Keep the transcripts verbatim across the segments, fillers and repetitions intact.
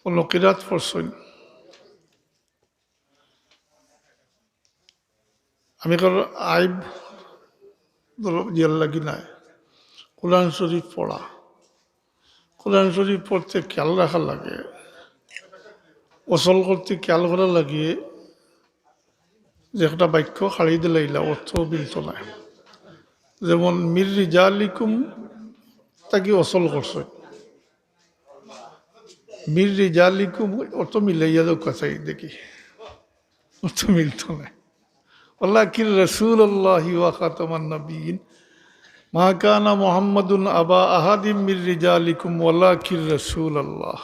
অন্য কিরাত পড়ছইন। আমি কারো আইব ধরো ইয়ার লাগি নায়, কোরআন শরীফ পড়া, কোরআন শরীফ পড়তে খেয়াল রাখা লাগে, ওসল করতে খেয়াল করা লাগে যে একটা বাক্য খাড়ি দিলাইলা অর্থ মিলতো নায়। যেমন মির রিজালিকুম থাকি ওসল করছে, মির রিজালিকুম অর্থ মিলাইয়া দেও কাছাই দেখি, অর্থ মিলতো নায়। ওয়ালাকিন রাসূলুল্লাহি ওয়া খাতামান নাবিয়্যিন, মা কানা মুহাম্মাদুন আবা আহাদিম মির রিজালিকুম ওয়ালাকিন রাসূলুল্লাহ।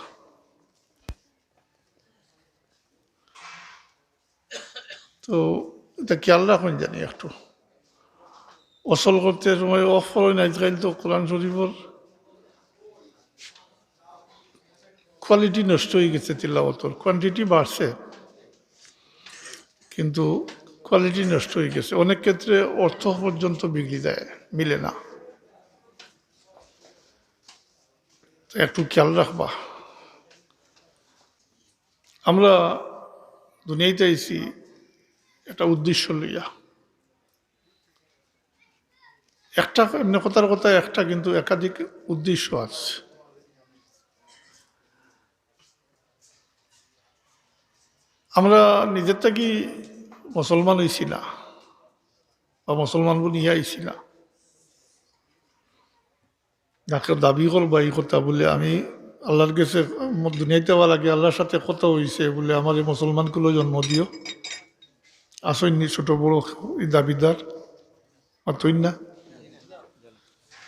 তো এটা খেয়াল রাখইন জানি একটু। ওসল করতে সময় অফ করইন, আজকাল তো কোরআন শরীফর কোয়ালিটি নষ্ট হয়ে গেছে, তিলাওয়াতর কোয়ান্টিটি বাড়ছে, কিন্তু কোয়ালিটি নষ্ট হয়ে গেছে। অনেক ক্ষেত্রে অর্থ পর্যন্ত বিগড়ি যায়, মিলে না। তো একটু খেয়াল রাখবা। আমরা দুনিয়াতে আইছি একটা উদ্দেশ্য লইয়া। একটা, এমনি কথার কথা একটা, কিন্তু একাধিক উদ্দেশ্য আছে। আমরা নিজের থাকি মুসলমান হইছি না, বা মুসলমান বনিয়া আইছি না। যাকে দাবি করবা এই কথা বলে, আমি আল্লাহর কাছে, দুনিয়াতে আওয়ার আগে আল্লাহর সাথে কথা হইছে বলে, আমার এই মুসলমান কুলো জন্ম দিও। আসইননি ছোট বড় এই দাবিদার, মাতইন না।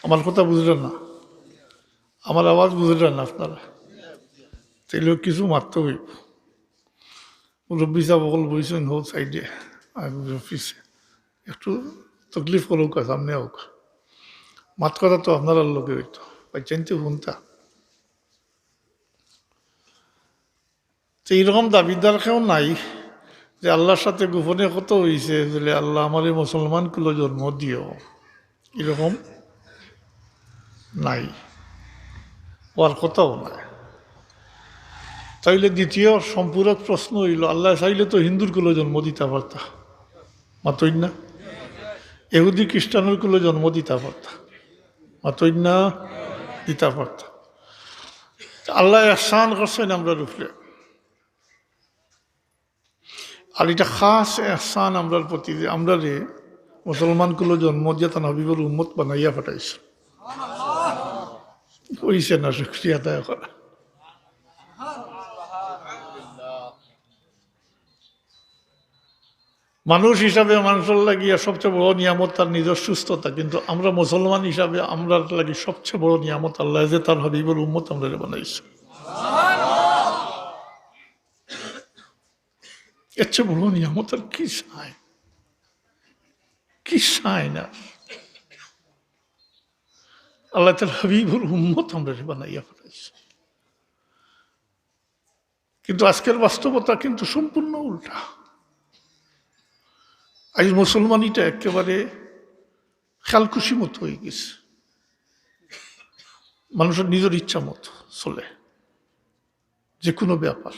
আমার কথা বুঝলেন না, আমার আওয়াজ বুঝলেন না আপনারা? তাইলে কিছু মাততে হইব। মুরব্বী সাহেব অকল বইছেন হো সাইডে, আমি অফিসে। একটু তকলিফ করুক, সামনে হোক। মাত কথা তো আপনারার লগে হইতো, বাচ্চাইনতে হুনতা। তো এইরকম দাবিদার কেউ নাই যে আল্লাহর সাথে গোপনে কথা হইছে বলে, "আল্লাহ, আমার এই মুসলমান কুলো জন্ম দিও।" এরকম নাই, হওয়ার কথাও নাই। তাইলে দ্বিতীয় সম্পূরক প্রশ্ন হইল, আল্লাহ চাইলে তো হিন্দুর কুলো জন্ম দিতা পারতা, মাতইন না? এহুদি খ্রিস্টানের কুলো জন্ম দিতা পারতা, মাতইন না? দিতা পারতা। আল্লাহ এহসান করছেন আমরার উপরে। আর এটা খাস এহসান আমরার প্রতি যে আমরারে মুসলমান কুলো জন্ম দিয়া তান হাবিবর উম্মত বানাইয়া পাঠাইছে। হইছে না শুকরিয়া আদায় করা? মানুষ হিসাবে মানুষের লাগিয়া সবচেয়ে বড় নিয়ামত তার নিজের সুস্থতা, কিন্তু আমরা মুসলমান হিসাবে আমরার লাগি সবচেয়ে বড় নিয়ামত আল্লাহ যে তার হাবিবর উম্মত আমরারে বানাইছে। এর চেয়ে বড় নিয়ামত আর কি চাই? কি চাই না? আল্লাহ তার হাবিবর উম্মত আমরারে বানাইয়া পাঠাইছে। কিন্তু আজকের বাস্তবতা কিন্তু সম্পূর্ণ উল্টা। আজ মুসলমানিটা একেবারে খেয়ালখুশি মতো হয়ে গেছে। মানুষের নিজের ইচ্ছা মতো চলে যে কোনো ব্যাপার।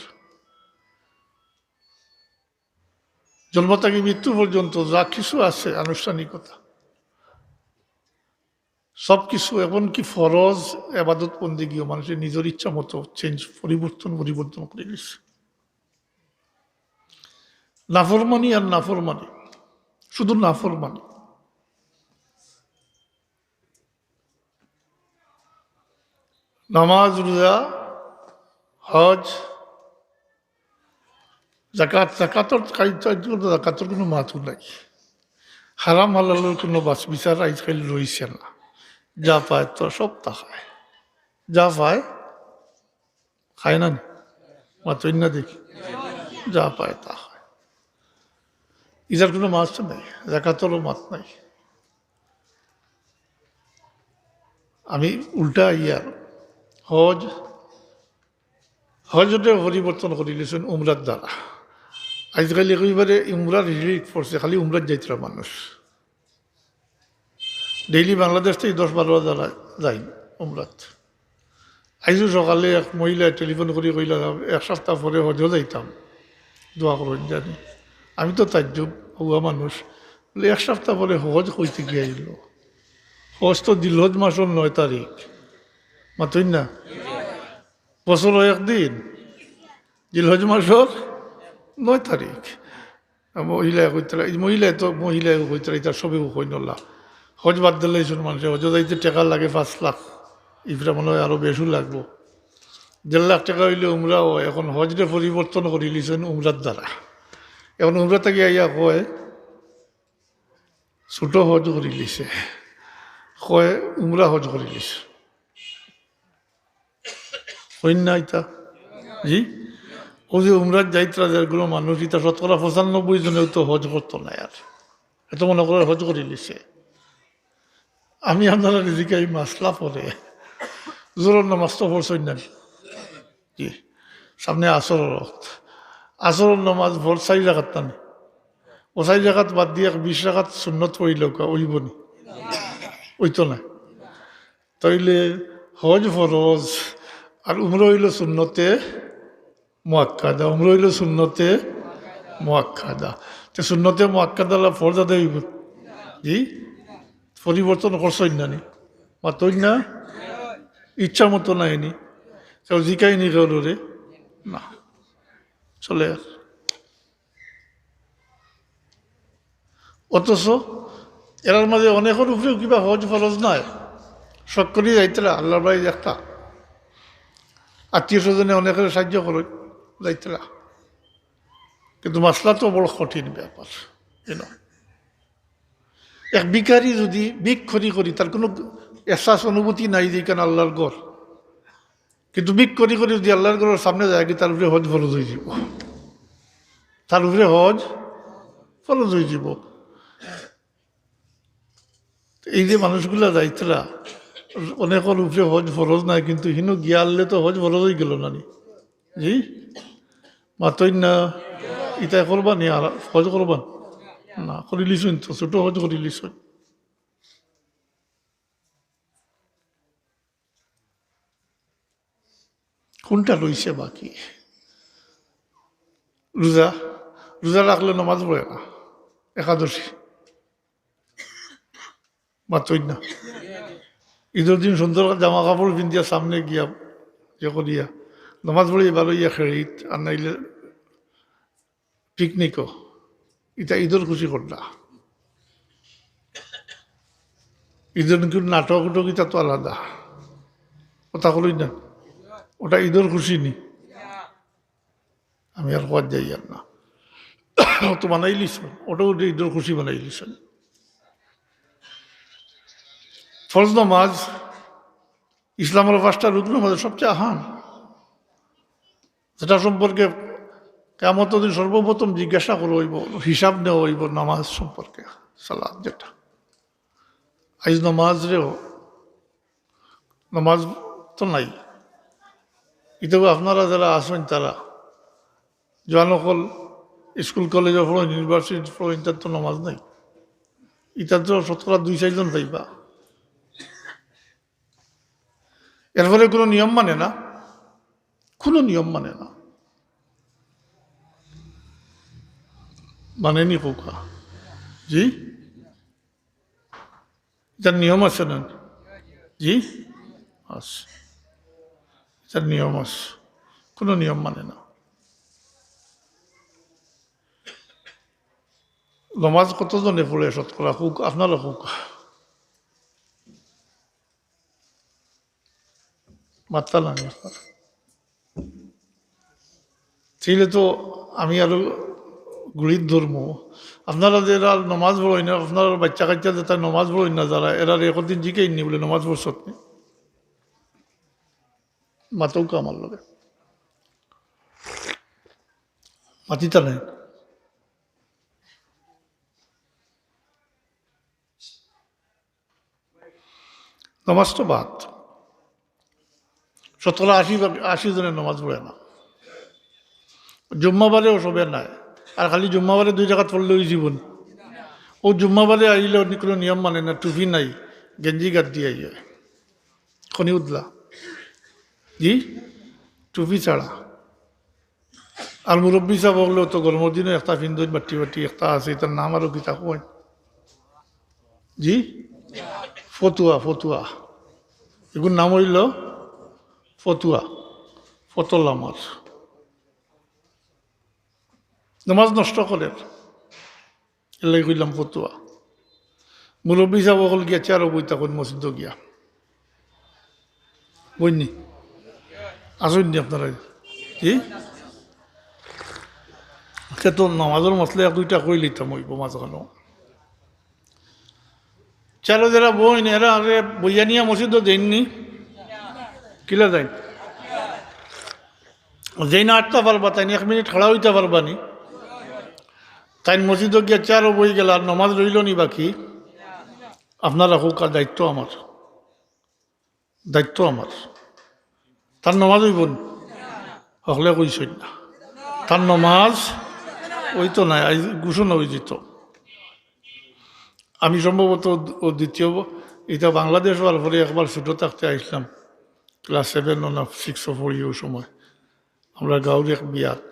জন্ম থেকে মৃত্যু পর্যন্ত যা কিছু আছে আনুষ্ঠানিকতা, সব কিছু, এমনকি ফরজ এবাদত বন্দেগীও মানুষের নিজের ইচ্ছা মতো চেঞ্জ, পরিবর্তন, পরিবর্তন করে গেছে। নাফরমানি আর নাফরমানি, শুধু নাফরমানি। নামাজ, রোজা, হজ, জাকাত, জাকাতর কাজ তো আজকাল তো জাকাতর কোনো মাতও নাই। হারাম হালালর কোনো বাছ বিচার আজকাল রইছে না। যা পায় তো সব তা খায়, যা পায় খায় না নি? মাতইন না দেখি, যা পায় তা খায়। ইজার কোনো মাত নাই, জাকাতরও মাত নাই। আমি উল্টা ইয়ার হজ, হজরে পরিবর্তন করিলিছইন উমরার দ্বারা। আজকাল একেবারে উমরার হিড়িক পড়ছে, খালি উমরাত যাইতরা মানুষ। ডেইলি বাংলাদেশ থেকে দশ বারো হাজার যায় উমরাত। আইজও সকালে এক মহিলায় টেলিফোন করি কইলা, "এক সপ্তাহ পরে হজো যাইতাম, দোয়া করইন জানি।" আমি তো তাজ্জুব, হউয়া মানুষ, বলে, "এক সপ্তাহ পরে হজ কই থাকি আইলো? হজ তো জিলহজ মাসর নয় তারিখ।" মাতইন না? বছরো একদিন, জিলহজ মাসর নয় তারিখ। আর মহিলায় কইতরা, এই মহিলায় তো, মহিলায় কইতরা, ইতা সবেউ কইন না। হজ বাদ দিলাইছইন মানষে, হজো যাইতে টেকা লাগে পাঁচ লাখ, ইফরা মনে অয় আরো বেশি লাগবো। দেড় লাখ টেকা অইলে উমরা অয়, এখন হজরে পরিবর্তন করিলিছইন উমরার দ্বারা। এখন উমরা থাকি আইয়া কয়, ছোট হজ করিলিছে, কয় উমরা হজ করিলিছে। কইন না ইতা? জি? অউ যে উমরাত যাইতরা যেগুলো মানুষ, ইতা শতকরা পঁচানব্বই জনেউ তো হজ করতো নায় আর। এত মনে করে হজ করিলিছে। আমি আপনারারে জিকাই মাসলা পরে, জোহরর নামাজ তো পড়ছইন না নি? জি। সামনে আসরর ওয়াক্ত। আসরর নামাজ পড় চাইর রাকাত না নি? অউ চাইর রাকাত বাদ দিয়া এক বিশ রাকাত সুন্নত পড়িলাউক্কা, অইবো নি? অইতো না। তাইলে হজ ফরজ আর উমরা অইলো সুন্নতে মুআক্কাদা, উমরা অইলো সুন্নতে মুআক্কাদা। তে সুন্নতে মুআক্কাদা অইলে ফরজ আদায় অইবো? জি, পরিবর্তন করছইন না নি? মাতইন না? ইচ্ছা মতো নায় নি? কেউ জিকায় নি কেউরে? না, চলে আর। অথচ এরার মাঝে অনেকর উপরেউ কিবা হজ ফরজ নায়, শখ করি যাইতরা, আল্লাহর বাড়ি একটা আত্মীয় স্বজনে অনেকরে সাহায্য করে যাইতরা, কিন্তু মাসলা তো বড় কঠিন ব্যাপার। You know, এক ভিখারি যদি ভিক করি করি, তার কোনো এহসাস অনুভূতি নাই যে ইখান আল্লাহর ঘর, কিন্তু ভিক করি করি যদি আল্লাহর ঘরর সামনে যায়, তার উপরে হজ ফরজ অইযিবো, তার উপরে হজ ফরজ অইযিবো। এই যে মানুষগুলা যাইতরা, অনেকর উপরে হজ ফরজ নায়, কিন্তু হিনো গিয়া আনলে তো হজ ফরজ অইগেলো না নি? জি, মাতইন না? ইতায় করবা নি আর হজ করবা না? করিলিছইন তো, ছোট হজ করিলিছইন। কোনটা রইছে বাকি? রোজা, রোজা রাখলে নামাজ পড়ে না, একাদশী। মাতইন না? ঈদর দিন সুন্দর জামা কাপড় পিন্দিয়া সামনে গিয়া ইয়ে করিয়া নামাজ পড়ি, বারইয়া খেড়িত, আর নাইলে পিকনিকও। ইতা ঈদর খুশি করলা। ঈদর কিন্তু নাটক উটক ইতা তো আলাদা। কথা কইন না? ওটা ঈদর খুশি নি? আমি আর কওয়াত যাইয়ার না। ও তো বানাইলিছইন, ওটাও ঈদর খুশি বানাইলিছইন। ফরজ নামাজ ইসলামর পাঁচটা রুকনর মাঝে সবচেয়ে আহাম, যেটা সম্পর্কে কিয়ামতর দিন সর্বপ্রথম জিজ্ঞাসা করা অইবো, হিসাব নেওয়া অইবো নামাজ সম্পর্কে, সালাত যেটা। আইজ নামাজ রেও, নামাজ তো নাই। ইতাও আপনারা যারা আছইন তারা, জোয়ান অকল স্কুল কলেজো পড়ইন, ইউনিভার্সিটিত পড়ইন, ইতার তো নামাজ নাই। ইতার তো শতকরা দুই চাইরজন পাইবা। এরপরে কোনো নিয়ম মানে না, কোনো নিয়ম মানে না। মানে নি কউক্কা? জি, ইতার নিয়ম আছে না? জি, আছে। ইতার নিয়ম আছে, কোনো নিয়ম মানে না। নমাজ কতজনে পড়ে শতকরা? কউক্কা, আপনারা কউক্কা। মাতরা না নি আপনারা। তাইলে তো আমি আরো গুড়িত ধরমু। আপনারা যে এরা নমাজ পড়ইন না, আপনারা বাচ্চা কাচ্চা যেতা নমাজ পড়ইন না যারা, এরারে একদিন জিকাইন নি বুলে নমাজ পড়ছত নি? মাতউক্কা আমার লগে। মাতিতা নায়। নমাজ তো বাদ। শতকরা আশি ভাগ, আশি জনে নমাজ পড়ে না। জুম্মাবারেও সবে নায়। আর খালি জুম্মাবারে দুই রাকাত পড়লে অইযিবো নি? অউ জুম্মাবারে আইলে অন্য কোনো নিয়ম মানে না, টুপি নাই, গেঞ্জি গাত দিয়া আইয়ে। খনি উদলা। জি, টুপি ছাড়া। আর মুরব্বী সাব অকলে তো গরমর দিনো একটা ফিন্দইন বাট্টি বাট্টি, একটা আছে, ইটার নাম আরো কিতা কয়? জি, ফতুয়া, ফতুয়া। এগুর নাম অইলো ফতুয়া, ফতল আমার। নমাজ নষ্ট করের, এরলাগি কইলাম ফতুয়া। মুরব্বী সাব অকল গিয়া চেয়ারো বই থাকইন মসজিদো গিয়া। বইননি? আছইননি আপনারা? জি? আচ্ছা, তো নমাজর মাসলা এক দুইটা কইলিতাম অইবো মাঝখানো। চেয়ারো যেরা বইন, এরা আরে বইয়া নিয়া মসজিদো যাইননি? কিলা যাইন? যেইন আটতা পারবা, তাইন এক মিনিট খাড়া অইতা পারবা নি? তাইন মসজিদো গিয়া চেয়ারো বই গেলা, আর নমাজ রইলো নি বাকি? আপনারা কউক্কা, দায়িত্ব আমার, দায়িত্ব আমার। তার নমাজ অইবো নি? হকলে কইছইন না। তার নমাজ অইতো নায়, আইজ ঘোষণা অইযিতো। আমি সম্ভবত ও দ্বিতীয় ব-, ইটা বাংলাদেশ অওয়ার পরে একবার ছুটো থাকতে আইছলাম, ক্লাস সেভেন না সিক্সো পড়ি অউ সময়। আমরার গাউর এক বিয়াত,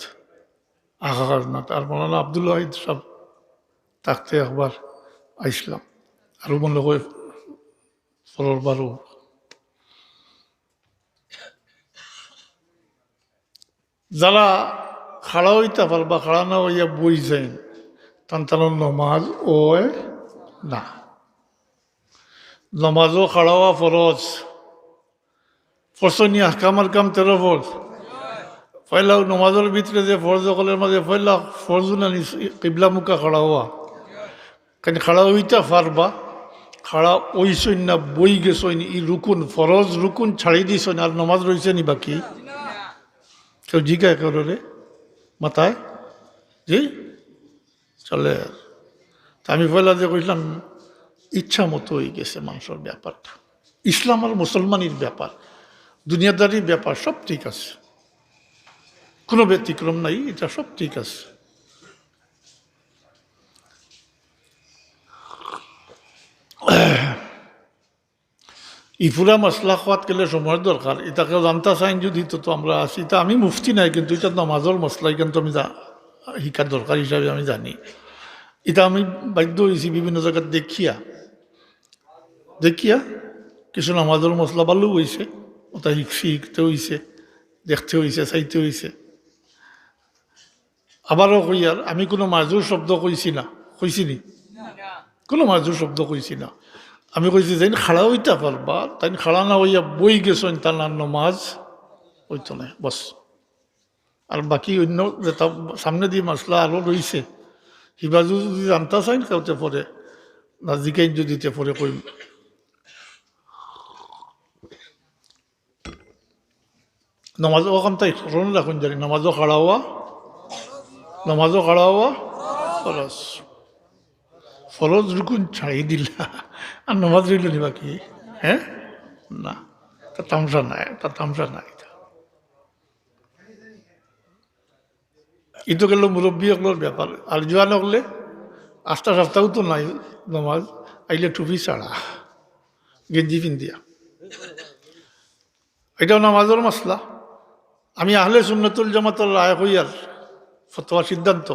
আকাকার নাত, আর মৌলানা আব্দুল ওয়াহিদ সাব থাকতে একবার আইছলাম। আরো মনে অয় পরর বারও। যারা খাড়া অইতা পারবা, খাড়া না অইয়া বই যাইন, তান তানর নমাজ অয় না। নমাজো খাড়া অওয়া ফরজ। পড়ছইননি আহকাম আরকাম তেরো ফরজ? পয়লা নমাজর ভিতরে যে ফরজ অকলর মাঝে পয়লা ফরজ না নি কিবলামুখা খাড়া অওয়া? কেনে খাড়া অইতা পারবা, খাড়া অইছইন না, বই গেছইন, ই রুকুন, ফরজ রুকুন ছাড়ি দিছইন, আর নমাজ রইছে নি বাকি? কেউ জিগায় কেউরে? মাতায়? জি? চলে। তা আমি পয়লা যে কইছলাম, ইচ্ছা মতো অইগেছে মানষর ব্যাপারটা। ইসলাম আর মুসলমানির ব্যাপার, দুনিয়াদারির ব্যাপার, সব ঠিক আছে, কুনু ব্যতিক্রম নাই, ইটা সব ঠিক আছে। ই পুরা মাসলা কওয়াত গেলে সময়র দরকার। ইটা কেউ জানতা চাইন যুদি তো, তো আমরা আছি। ইটা আমি মুফতি নায়, কিন্তু ইটা নমাজর মাসলা, ইখান তো আমি জা-, হিকার দরকার হিসাবে আমি জানি। ইটা আমি বাধ্য অইছি বিভিন্ন জাগাত দেখিয়া, দেখিয়া কিছু নমাজর মাসলা ভালা অইছে, ওটা হিকছি, হিকতে অইছে, দেখতে অইছে, চাইতে অইছে। আবারও কইয়ার, আমি কুনু মাজুর শব্দ কইছি না, কইছি নি? কুনু মাজুর শব্দ কইছি না। আমি কইছি, যেইন খাড়া অইতা পারবা, তাইন খাড়া না অইয়া বই গেছইন, তান আর নমাজ অইতো নায়, বস। আর বাকি অইন্য যেটা সামনেদি মাসলা আরো রইছে, হিবাজু যুদি জানতা চাইন, কেউতে পরে, না জিকাইন যুদি তে পরে কইমু। নমাজো অখানতাই স্মরণ রাখইন জানি, নমাজো খাড়া অওয়া, নমাজো খাড়া অওয়া ফরজ। ফরজ রুকুন ছাড়ি দিলা, আর নমাজ রইলো নি বাকি? হ্যাঁ, না, তা তামশা নাই, তা তামশা নাই। ইতো গেল মুরব্বী অকলর ব্যাপার। আর জোয়ান অকলে আস্তা সাপ্তাও তো নাই নমাজ, আইলে টুপি ছাড়া, গেঞ্জি পিন্দিয়া। ইটাও নমাজর মাসলা। আমি আহলে সুন্নতুল জামাতর রায় কইয়ার ফতোয়া সিদ্ধান্ত,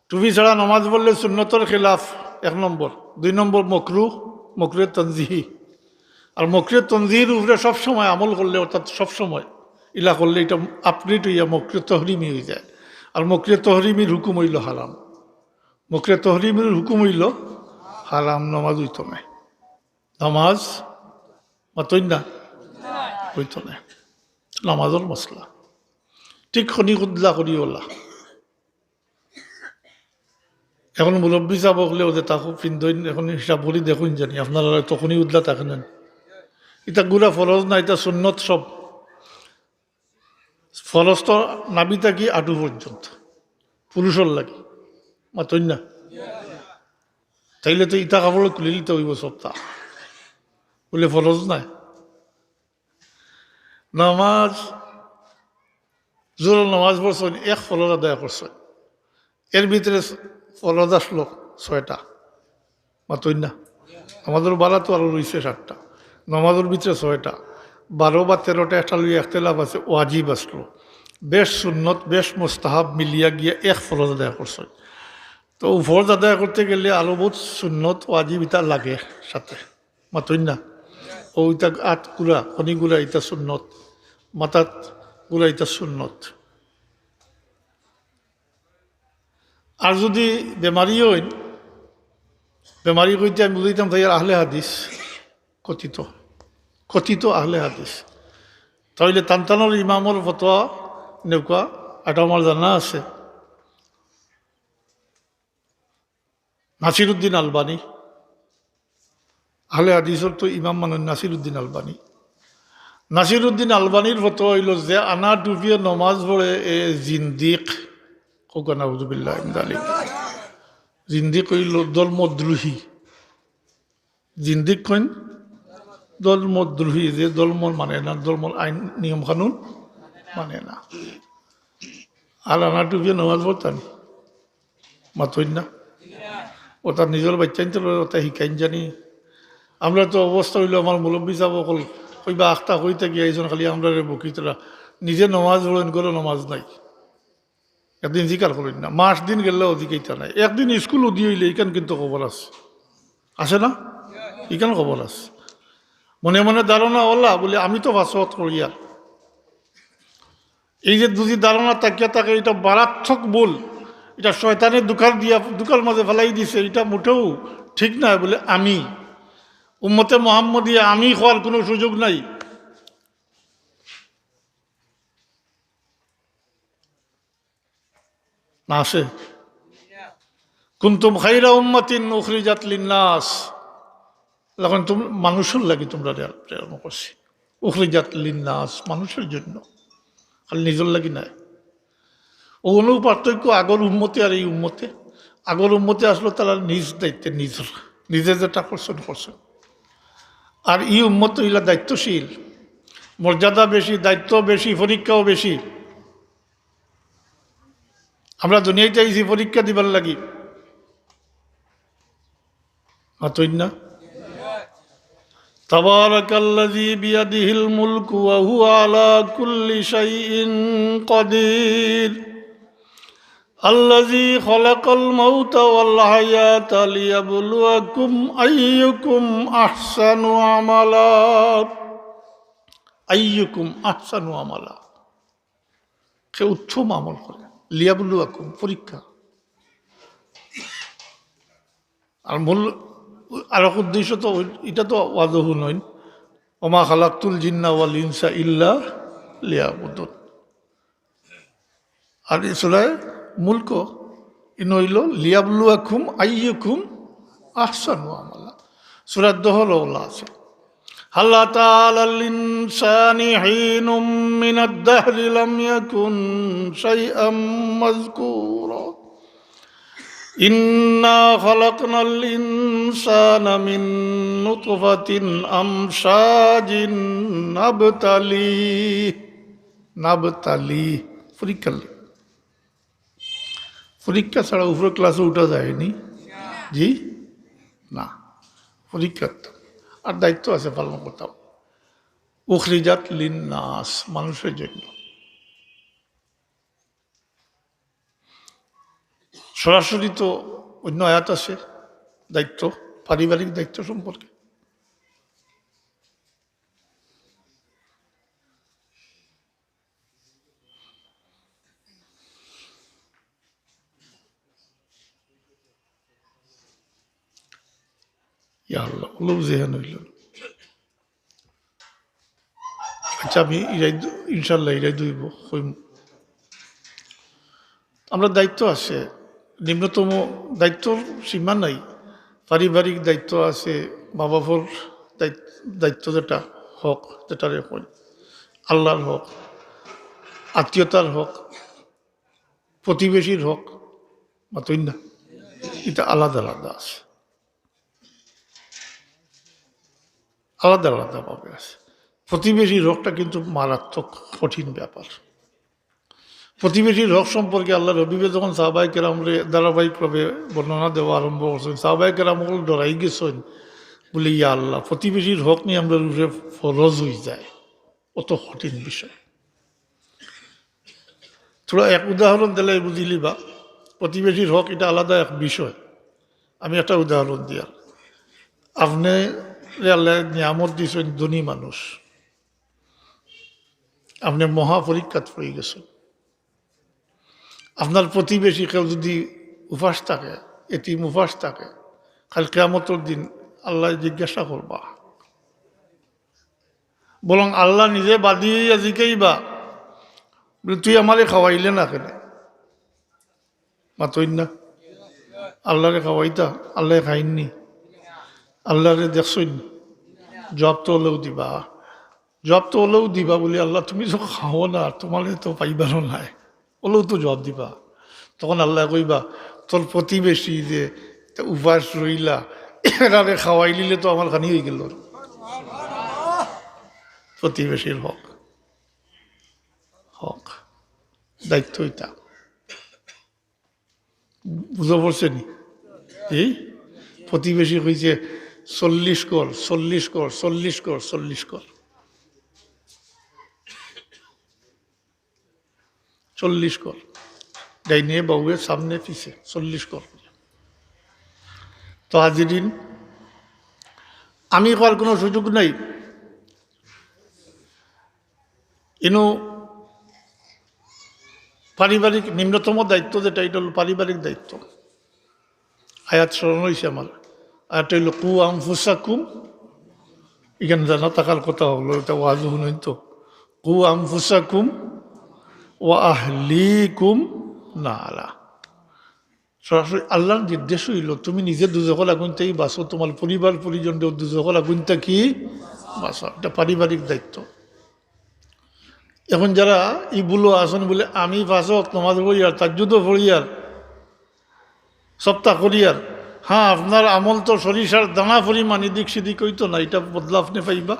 টুপি ছাড়া নমাজ পড়লে সুন্নতর খেলাফ, এক নম্বর। দুই নম্বর মকরু, মকরুহে তনজিহি। আর মকরুহে তনজিহির উপরে সবসময় আমল করলে, অর্থাৎ সবসময় ইলা করলে, ইটা আপগ্রেড অইয়া মকরুহে তহরিমি অইযায়। আর মকরুহে তহরিমির হুকুম অইলো হারাম। মকরুহে তহরিমির হুকুম অইলো হারাম, নমাজ অইতো নায়। নমাজ মাতইন না, অইতো নায়। নমাজর মাসলা। ঠিক খনি কুদলা করি অলা। এখন মুরব্বী সাব অকলে ওদের তাকু পিন্দইন, এখন হিসাব করি দেখইন জানি, আপনারা তখনই উদলা থাকেন। ইটা গুড়া ফরজ না, ইটা সুন্নত সব। ফরজ তো নাভি থাকি আটু পর্যন্ত, পুরুষর লাগি, মাতইন না। তাইলে তো ইটা কাপড় খুলি নিতে অইবো সবটা, বুলে ফরজ নায়। নামাজ, জোহরর নামাজ পড়ছইন, এক ফরজ আদায় করছইন, এর ভিতরে ফরজ আসলো ছয়টা, মাতইন না। নামাজর বালা তো আরো রইছে সাতটা, নামাজর ভিতরে ছয়টা। বারো বা তেরোটা একটা লইয়া একতলাফ আছে, ওয়াজিব আসলো, বেশ সুন্নত, বেশ মুস্তাহাব মিলিয়া গিয়া এক ফরজ আদায় করছে। তো ও ফরজ আদায় করতে গেলে আরো বহুত সুন্নত ওয়াজিব ইতা লাগে সাথে, মাতইন না? ও ইতা আত গুলা, খনি গুলা ইতা সুন্নত, মাথাত গুলা ইতা সুন্নত। আর যদি বেমারি হইন, বেমারি কইতে আমি বুঝাইতাম তাই আর আহলে হাদিস, কথিত, কথিত আহলে হাদিস, তাইলে তানতানোর ইমামর ফতোয়া নেউকা, এটা আমার জানা আছে। নাসিরুদ্দিন আলবানি, আহলে হাদিসর তো ইমাম মানইন নাসিরুদ্দিন আলবানি। নাসিরুদ্দিন আলবানির ফতোয়া হইল যে আনা টুপিয়ে নমাজ পড়ে এ জিন্দিক। কউক্কা নাউজুবিল্লাহ মিন যালিক। জিন্দিক হইল ধর্মদ্রোহী। জিন্দিক কইন ধর্মদ্রোহী, যে ধর্ম মানে না, ধর্মর আইন নিয়ম কানুন মানে না। আর আনা টুপিয়ে নমাজ পড়তা নি? মাতইন না? ও তার নিজর বাচ্চাইন্তরে ওটা হিকাইন জানি। আমরা তো অবস্থা হইল আমার মুরব্বী সাব অকল কইবা আখতা কইতে গিয়া এইজন খালি আমরারে বকিতরা। নিজে নমাজ পড়ইন, ঘরো নমাজ নাই। একদিন জিকার করইন না, মাস দিন গেলেও জিকাইতা নাই। একদিন স্কুল উদি হইলে ইখান কিন্তু খবর আছে, আছে না? ইখান খবর আছে। মনে মনে ধারণা ওলা বলে আমি তো পাঁচ ওয়াক্ত করিয়ার। এই যে দুজি ধারণা থাকিয়া থাকে, এটা মারাত্মক ভুল। এটা শয়তানে দুকার দিয়া, দুকার মাঝে ফেলাই দিছে, এটা মোটেও ঠিক না। বলে আমি উম্মতে মোহাম্মদী, আমি হওয়ার কোনো সুযোগ নাই। না আছে? কুনতুম খাইরা উম্মাতিন উখরিজাত লিন্নাস। এখন তুমি মানুষর লাগি তোমরা প্রেরণ করছি। উখরিজাত লিন্নাস, মানুষর জন্য, খালি নিজর লাগি নাই। অনো পার্থক্য আগর উম্মতে আর এই উম্মতে। আগর উম্মতে আসলো তারা নিজ দায়িত্বে, নিজর, নিজে যেটা করছেন করছেন। আর এই উম্মত হইলা দায়িত্বশীল, মর্যাদা বেশি, দায়িত্ব বেশি, পরীক্ষাও বেশি। আমরা দুনিয়াইতে আইছি পরীক্ষা দিবার লাগি, মাতইন না? تبارك الذي بيده الملك وهو على كل شيء قدير. الذي خلق الموت والحياة ليبلوكم أيكم أحسن عملا. أيكم أحسن عملا. কে উত্তম আমল করে। লিয়াবলুয়াকুম, পরীক্ষা। আর মূল আরক উদ্দেশ্য তো ওই, এটা তো ওয়াজহু নয়। ওমা খালাকতুল জিন্না ওয়াল ইনসা ইল্লা লিয়াবুদুন। আর এই সূরায়ে মুলক ইন হইল লিয়াবলুয়াকুম আইয়ুকুম আহসানু আমালা। সূরা দহল ওলা আছে। هل أتى على الإنسان حين من الدهر لم يكن شيئا مذكورا. إنا خلقنا الإنسان من نطفة أمشاج نبتليه. نبتليه. পরীক্ষা লে-, পরীক্ষা ছাড়া উপরে ক্লাসে উঠা যায়নি। জি? না। পরীক্ষা তো। আর দায়িত্ব আছে পালন করতাম। উখরিজাত লিন নাস, মানুষের জন্য। সরাসরি তো অন্য আয়াত আছে দায়িত্ব, পারিবারিক দায়িত্ব সম্পর্কে। ইয়া আল্লাহ, অলপ জেহান হইল। আচ্ছা, আমি ইরাই দ-, ইনশাল্লাহ ইরাই দইব, কইম। আমরা দায়িত্ব আছে, নিম্নতম দায়িত্বর সীমা নাই। পারিবারিক দায়িত্ব আছে, মা বাবার দায়িত-, দায়িত্ব যেটা, হক যেটারে কই, আল্লাহর হক, আত্মীয়তার হক, প্রতিবেশীর হক, মাতইন না, এটা আলাদা আলাদা আছে। আলাদা আলাদা ভাবে আছে। প্রতিবেশীর হকটা কিন্তু মারাত্মক কঠিন ব্যাপার। প্রতিবেশীর হক সম্পর্কে আল্লাহর হাবিবে যখন সাহাবায়ে কেরামরে ধারাবাহিকভাবে বর্ণনা দেওয়া আরম্ভ করছেন, সাহাবায়ে কেরাম হকল ডরাই গেছেন, বলে, "ইয়া আল্লাহ, প্রতিবেশীর হক নিয়ে আমরা উপরে ফরজ হয়ে যায়।" অত কঠিন বিষয়। থুড়া এক উদাহরণ দিলে বুঝিলিবা। প্রতিবেশীর হক ইটা আলাদা এক বিষয়। আমি একটা উদাহরণ দিয়ার। আপনে আল্লায় নিয়ামত দিছইন, ধনী মানুষ, আপনে মহা পরীক্ষাত পড়ি গেছইন। আপনার প্রতিবেশী কেউ যদি উপাস থাকে, এতিম উপাস থাকে, কাইল কিয়ামতর দিন আল্লায় জিজ্ঞাসা করবা, বরং আল্লাহ নিজে বাদী অইয়া জিকাইবা, বলে, "তুই আমারে খাওয়াইলে না কেনে?" মাতইন না। আল্লাহরে খাওয়াইতা, আল্লায় খাইননি? আল্লাহরে দেখছইন? জবাব তো অলাউ দিবা। জবাব তো অলাউ দিবা বলে, "আল্লাহ, তুমি তো খাও না, তোমারে তো পাইবারও নায়।" অলাউ তো জবাব দিবা। তখন আল্লায় কইবা, "তোর প্রতিবেশী যে তা উপাস রইলা, এরারে খাওয়াইলিলে তো আমার খানি অইগেলো।" প্রতিবেশীর হক, হক, দায়িত্ব ইটা। বুঝা পড়ছে নি? এই প্রতিবেশী কইছে, "চল্লিশ কর, চল্লিশ কর, চল্লিশ কর, চল্লিশ কর।" চল্লিশ কর। ডাইনে বাউয়ে সামনে পিছে চল্লিশ কর। তো হাজিরিন, আমি কওয়ার কোনো সুযোগ নাই। ইনো পারিবারিক নিম্নতম দায়িত্ব যেটা, এটা হলো পারিবারিক দায়িত্ব। আয়াত স্মরণ অইছে আমার। আয়াত অইলো, "কু আনফুসাকুম", ইখান জানা থাকার কথা অইলো, এটা ওয়াজ হুনইন তো। "কু আনফুসাকুম ওয়া আহলিকুম নারা।" সরাসরি আল্লাহর নির্দেশ অইলো, "তুমি নিজে দুজখর আগুন থাকি বাঁচো, তোমার পরিবার পরিজনরেও দুজখর আগুন থাকি বাঁচাও।" এটা পারিবারিক দায়িত্ব। এখন যারা ই বুলো আছইন বলে, "আমি পাঁচ ওয়াক্ত নামাজ পড়িয়ার, তাহাজ্জুদও পড়িয়ার, সবতা করিয়ার, হ্যাঁ, আপনার আমল তো সরিষার দানা পরিমাণ এদিক সেদিক অইতো না, এটা বদলা আপনে পাইবা,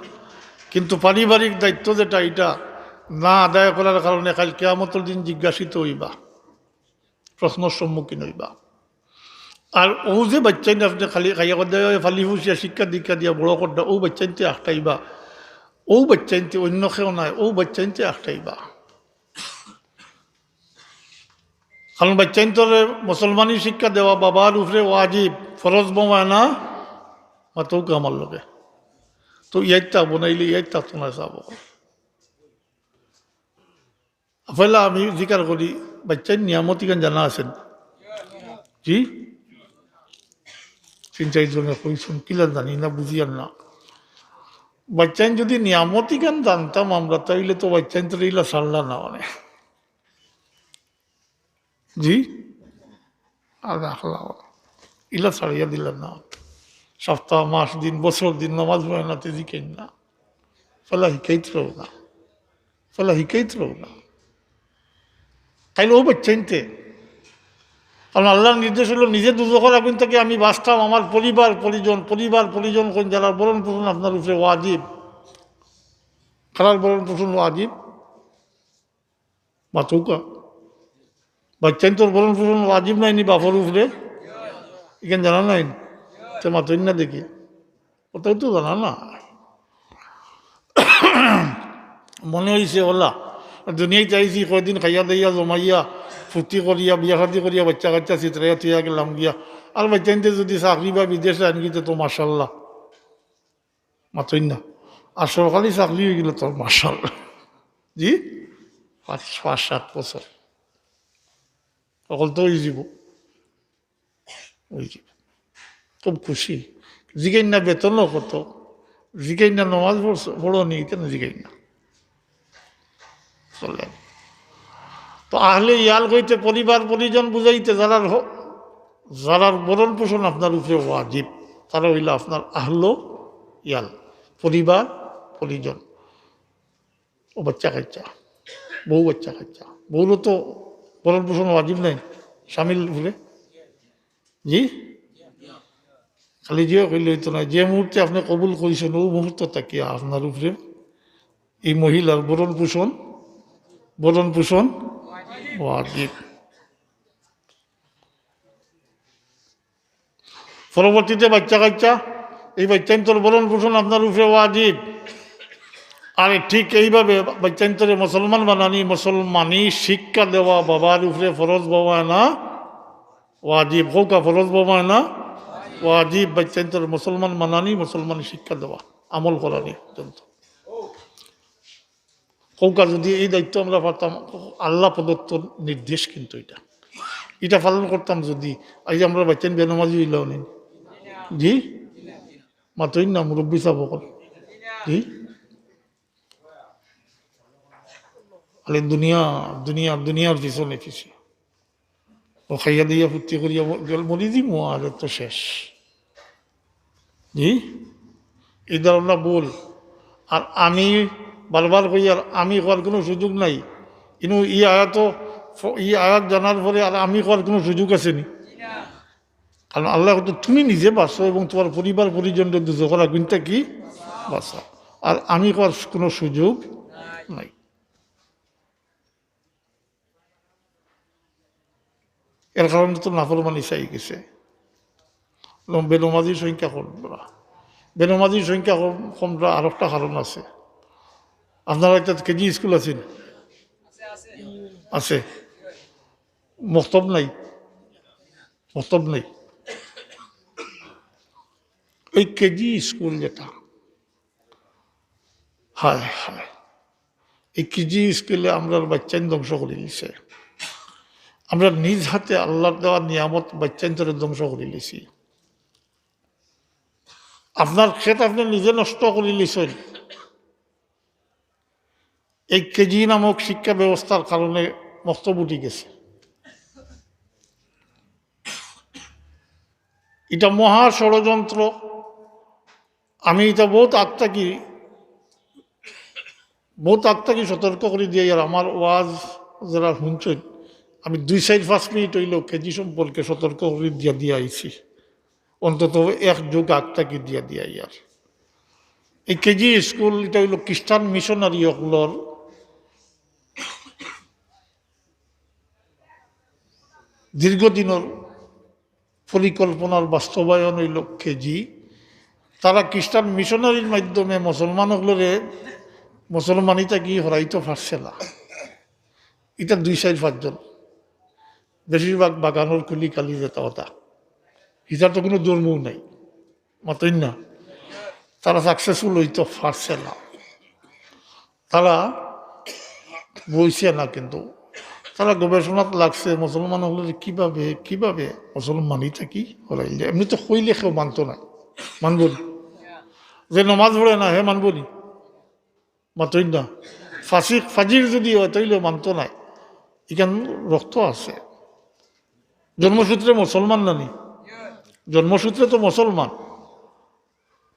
কিন্তু পারিবারিক দায়িত্ব যেটা, এটা না আদায় করার কারণে কাইল কিয়ামতর দিন জিজ্ঞাসিত অইবা, প্রশ্নর সম্মুখীন অইবা।" আর অউ যে বাচ্চাইন আপনে খালি খাইয়া কর দিয়া, ফালি ফুসিয়া শিক্ষা দীক্ষা দিয়া বড় কর দিয়া, অউ বাচ্চাইনতে আখটাইবা, অউ বাচ্চাইনতে, অন্য কেউ নায়, অউ বাচ্চাইনতে আখটাইবা। কারণ বাচ্চাইনতরে মুসলমানি শিক্ষা দেওয়া বাবার উপরে ওয়াজিব, ফরজ বানায় না, মাতউক্কা আমার লগে। তো ইয়াইত্তা বনাইলে ইয়াইত্তা তো না চাবো। পয়লা আমি জিকার করি, বাচ্চাইন নিয়ামত ইখান জানা আছেন? জি? তিন চাইর জনে কইছইন, কিলা জানি না, বুঝিয়ার না। বাচ্চাইন যদি নিয়ামত ইখান জানতাম আমরা, তাইলে তো বাচ্চাইনতরে ইলা ছাড়লা না মানে। জি? আর রাখলা। ইলা ছাড়িয়া দিলা না। সপ্তাহ, মাস, দিন, বছর দিন নামাজ পড়ে না, তে জিকাইন না। পয়লা হিকাইত রও না। পয়লা হিকাইত রও না। তাইলে অউ বাচ্চাইনতে। কারণ আল্লাহর নির্দেশ অইলো, "নিজে দুজখর আগুন থাকি আমি বাঁচতাম, আমার পরিবার পরিজন, পরিবার পরিজন কইন যারার ভরণ পোষণ আপনার উপরে ওয়াজিব।" কারার ভরণ পোষণ ওয়াজিব? মাতউক্কা। বাচ্চাইনতর ভরণ পোষণ ওয়াজিব নায় নি বাপর উপরে? ইখান জানা নাই নি? তে মাতইন না দেখি। অতাউ তো জানা না। মনে অইছে অলা, দুনিয়াইত আইছি, কয়দিন খাইয়া দাইয়া জমাইয়া, ফুর্তি করিয়া, বিয়া শাদি করিয়া, বাচ্চা কাচ্চা ছিতরাইয়া থইয়া গেলাম গিয়া। আর বাচ্চাইনতে যদি চাকরি বা বিদেশে আনগি তে তো মাশাআল্লাহ। মাতইন না। আর সরকারি চাকরি অইগেলে তো মাশাআল্লাহ। জি? পাঁচ, পাঁচ সাত বছর। অকল তো অইযিবো। অইযিবো। খুব খুশি। জিগাইন না বেতনও কত। জিগাইন না নামাজ পড়ছো, পড়ো নি, কেনে জিগাইন না? চলে। তো আহলে ইয়াল কইতে পরিবার পরিজন বুঝাইতে যারার হ-, যারার ভরণ পোষণ আপনার উপরে ওয়াজিব, তারা অইলা আপনার আহলো ইয়াল, পরিবার পরিজন। অউ বাচ্চা কাচ্চা, বউ বাচ্চা কাচ্চা, বউরও তো ভরণ পোষণ ওয়াজিব নায়, স্বামীর উপরে। জি? খালি জি অইলে অইতো নায়, যে মুহূর্তে আপনে কবুল করিছইন, অউ মুহূর্ত থাকিয়া আপনার উপরে ই মহিলার ভরণ পোষণ, ভরণ পোষণ ওয়াজিব। পরবর্তীতে বাচ্চা কাচ্চা, ই বাচ্চাইনতর ভরণ পোষণ আপনার উপরে ওয়াজিব। আর ঠিক এইভাবে বাচ্চাইন্তরে মুসলমান বানানি, মুসলমানি শিক্ষা দেওয়া বাবার উপরে ফরজ বাবা না ওয়াজিব? কউক্কা, ফরজ বাবা না ওয়াজিব? বাচ্চাইন্তরে মুসলমান বানানি, মুসলমানি শিক্ষা দেওয়া, আমল করানি পর্যন্ত। কউক্কা, যদি এই দায়িত্ব আমরা পারতাম, আল্লাহ প্রদত্ত নির্দেশ কিন্তু এটা, এটা পালন করতাম যদি, আইজ আমরার বাচ্চাইন বেনমাজি অইলা নি? জি, মাতইন না মুরব্বি সাব অকল। জি, খালি দুনিয়া, দুনিয়া, দুনিয়ার পিছনে পিছে। ও খাইয়া দিয়া ফুর্তি করিয়া ম-, গেল মরি দিমু, আর তো শেষ। জি, এই ধারণা ভুল। আর আমি বারবার কই, আর আমি কওয়ার কোনো সুযোগ নাই। ইনো ই আয়াত, ই আয়াত জানার পরে আর আমি কওয়ার কোনো সুযোগ আছে নি? কারণ আল্লাহ কইতো, "তুমি নিজে বাঁচো এবং তোমার পরিবার পরিজনরে দুজখর আগুন থাকি বাঁচাও।" আর আমি কওয়ার কোনো সুযোগ নাই। এর কারণে তো নাফরমানি চাই গেছে। বেনমাজির সংখ্যা কম। বেনমাজির সংখ্যা কম, কমটা আর একটা কারণ আছে। আপনারা একটা কেজি স্কুল আছে নি? আছে। মক্তব নাই, মক্তব নাই। এই কেজি স্কুল যেটা, হায় হায়, এই কেজি স্কুলে আমরার বাচ্চাইন ধ্বংস করি দিছে। আমরা নিজ হাতে আল্লাহর দেওয়া নিয়ামত বাচ্চাইন্তরে ধ্বংস করি দিছি। আপনার খেত আপনি নিজে নষ্ট করি দিছেন। এই কেজি নামক শিক্ষা ব্যবস্থার কারণে মক্তব উঠি গেছে। এটা মহা ষড়যন্ত্র। আমি এটা বহুত আগ থাকি, বহুত আগ থাকি সতর্ক করি দিয়ার। আমার ওয়াজ যারা শুনছেন, আমি দুই, চাইর, পাঁচ মিনিট অইলেও কেজি সম্পর্কে সতর্ক করি দিয়া দিয়া আইছি। অন্তত এক যুগ আগ থাকি দিয়া দিয়া ইয়ার। এই কেজি স্কুল, এটা অইলো খ্রিস্টান মিশনারি অকলর দীর্ঘদিনর পরিকল্পনার বাস্তবায়ন অইলো কেজি। তারা খ্রিস্টান মিশনারির মাধ্যমে মুসলমান অকলরে মুসলমানি থাকি হরাইতো পারছে না। এটা দুই, চাইর, পাঁচজন, বেশিরভাগ বাগানর কুলি কালি যেটা ওটা, ইটার তো কোনো ধর্মও নাই, মাতইন না। তারা সাকসেসফুল অইতো পারছে না, তারা বইছে না, কিন্তু তারা গবেষণাত লাগছে মুসলমান অকলরে কিভাবে, কিভাবে মুসলমানি থাকি হরাইলে। এমনি তো কইলে কেউ মানতো না, মানবো নি? যে নমাজ পড়ে না, হে মানবো নি? মাতইন না। ফাসিক ফাজির যদি অয়, তাইলে মানতো নায়। ইখান রক্ত আছে। জন্মসূত্রে মুসলমান নানি? জন্মসূত্রে তো মুসলমান।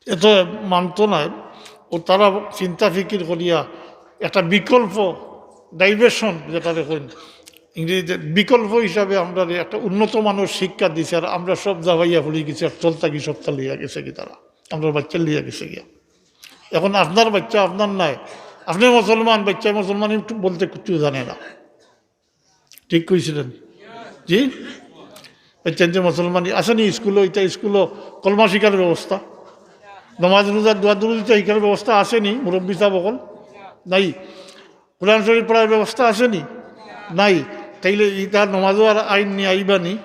এত মানতো নায়। ও তারা চিন্তা ফিকির করিয়া একটা বিকল্প, ডাইভার্সন যেটারে কইন ইংরেজিতে, বিকল্প হিসাবে আমরারে একটা উন্নত মানর শিক্ষা দিছে, আর আমরা সব দাবাইয়া পড়ি গেছি, আর তল থাকি সবটা লইয়া গেছে কি তারা, আমরার বাচ্চা লইয়া গেছে গিয়া। এখন আপনার বাচ্চা আপনার নায়, আপনি মুসলমান, বাচ্চা মুসলমান, একটু বলতে কিচ্ছু জানে না। ঠিক কইছিলেন? জি, বাচ্চা যে মুসলমানি আছে নি স্কুলো, ইটা স্কুলো কলমা শিখার ব্যবস্থা, নমাজ রোজা দোয়া দুরুদ ইটা শিখার ব্যবস্থা আছে নি? মুরব্বি সাব অকল নাই। কোরআন শরীফ পড়ার ব্যবস্থা আছে নি? নাই। তাইলে ইটা নমাজও আর আইন নি, আইবা নি?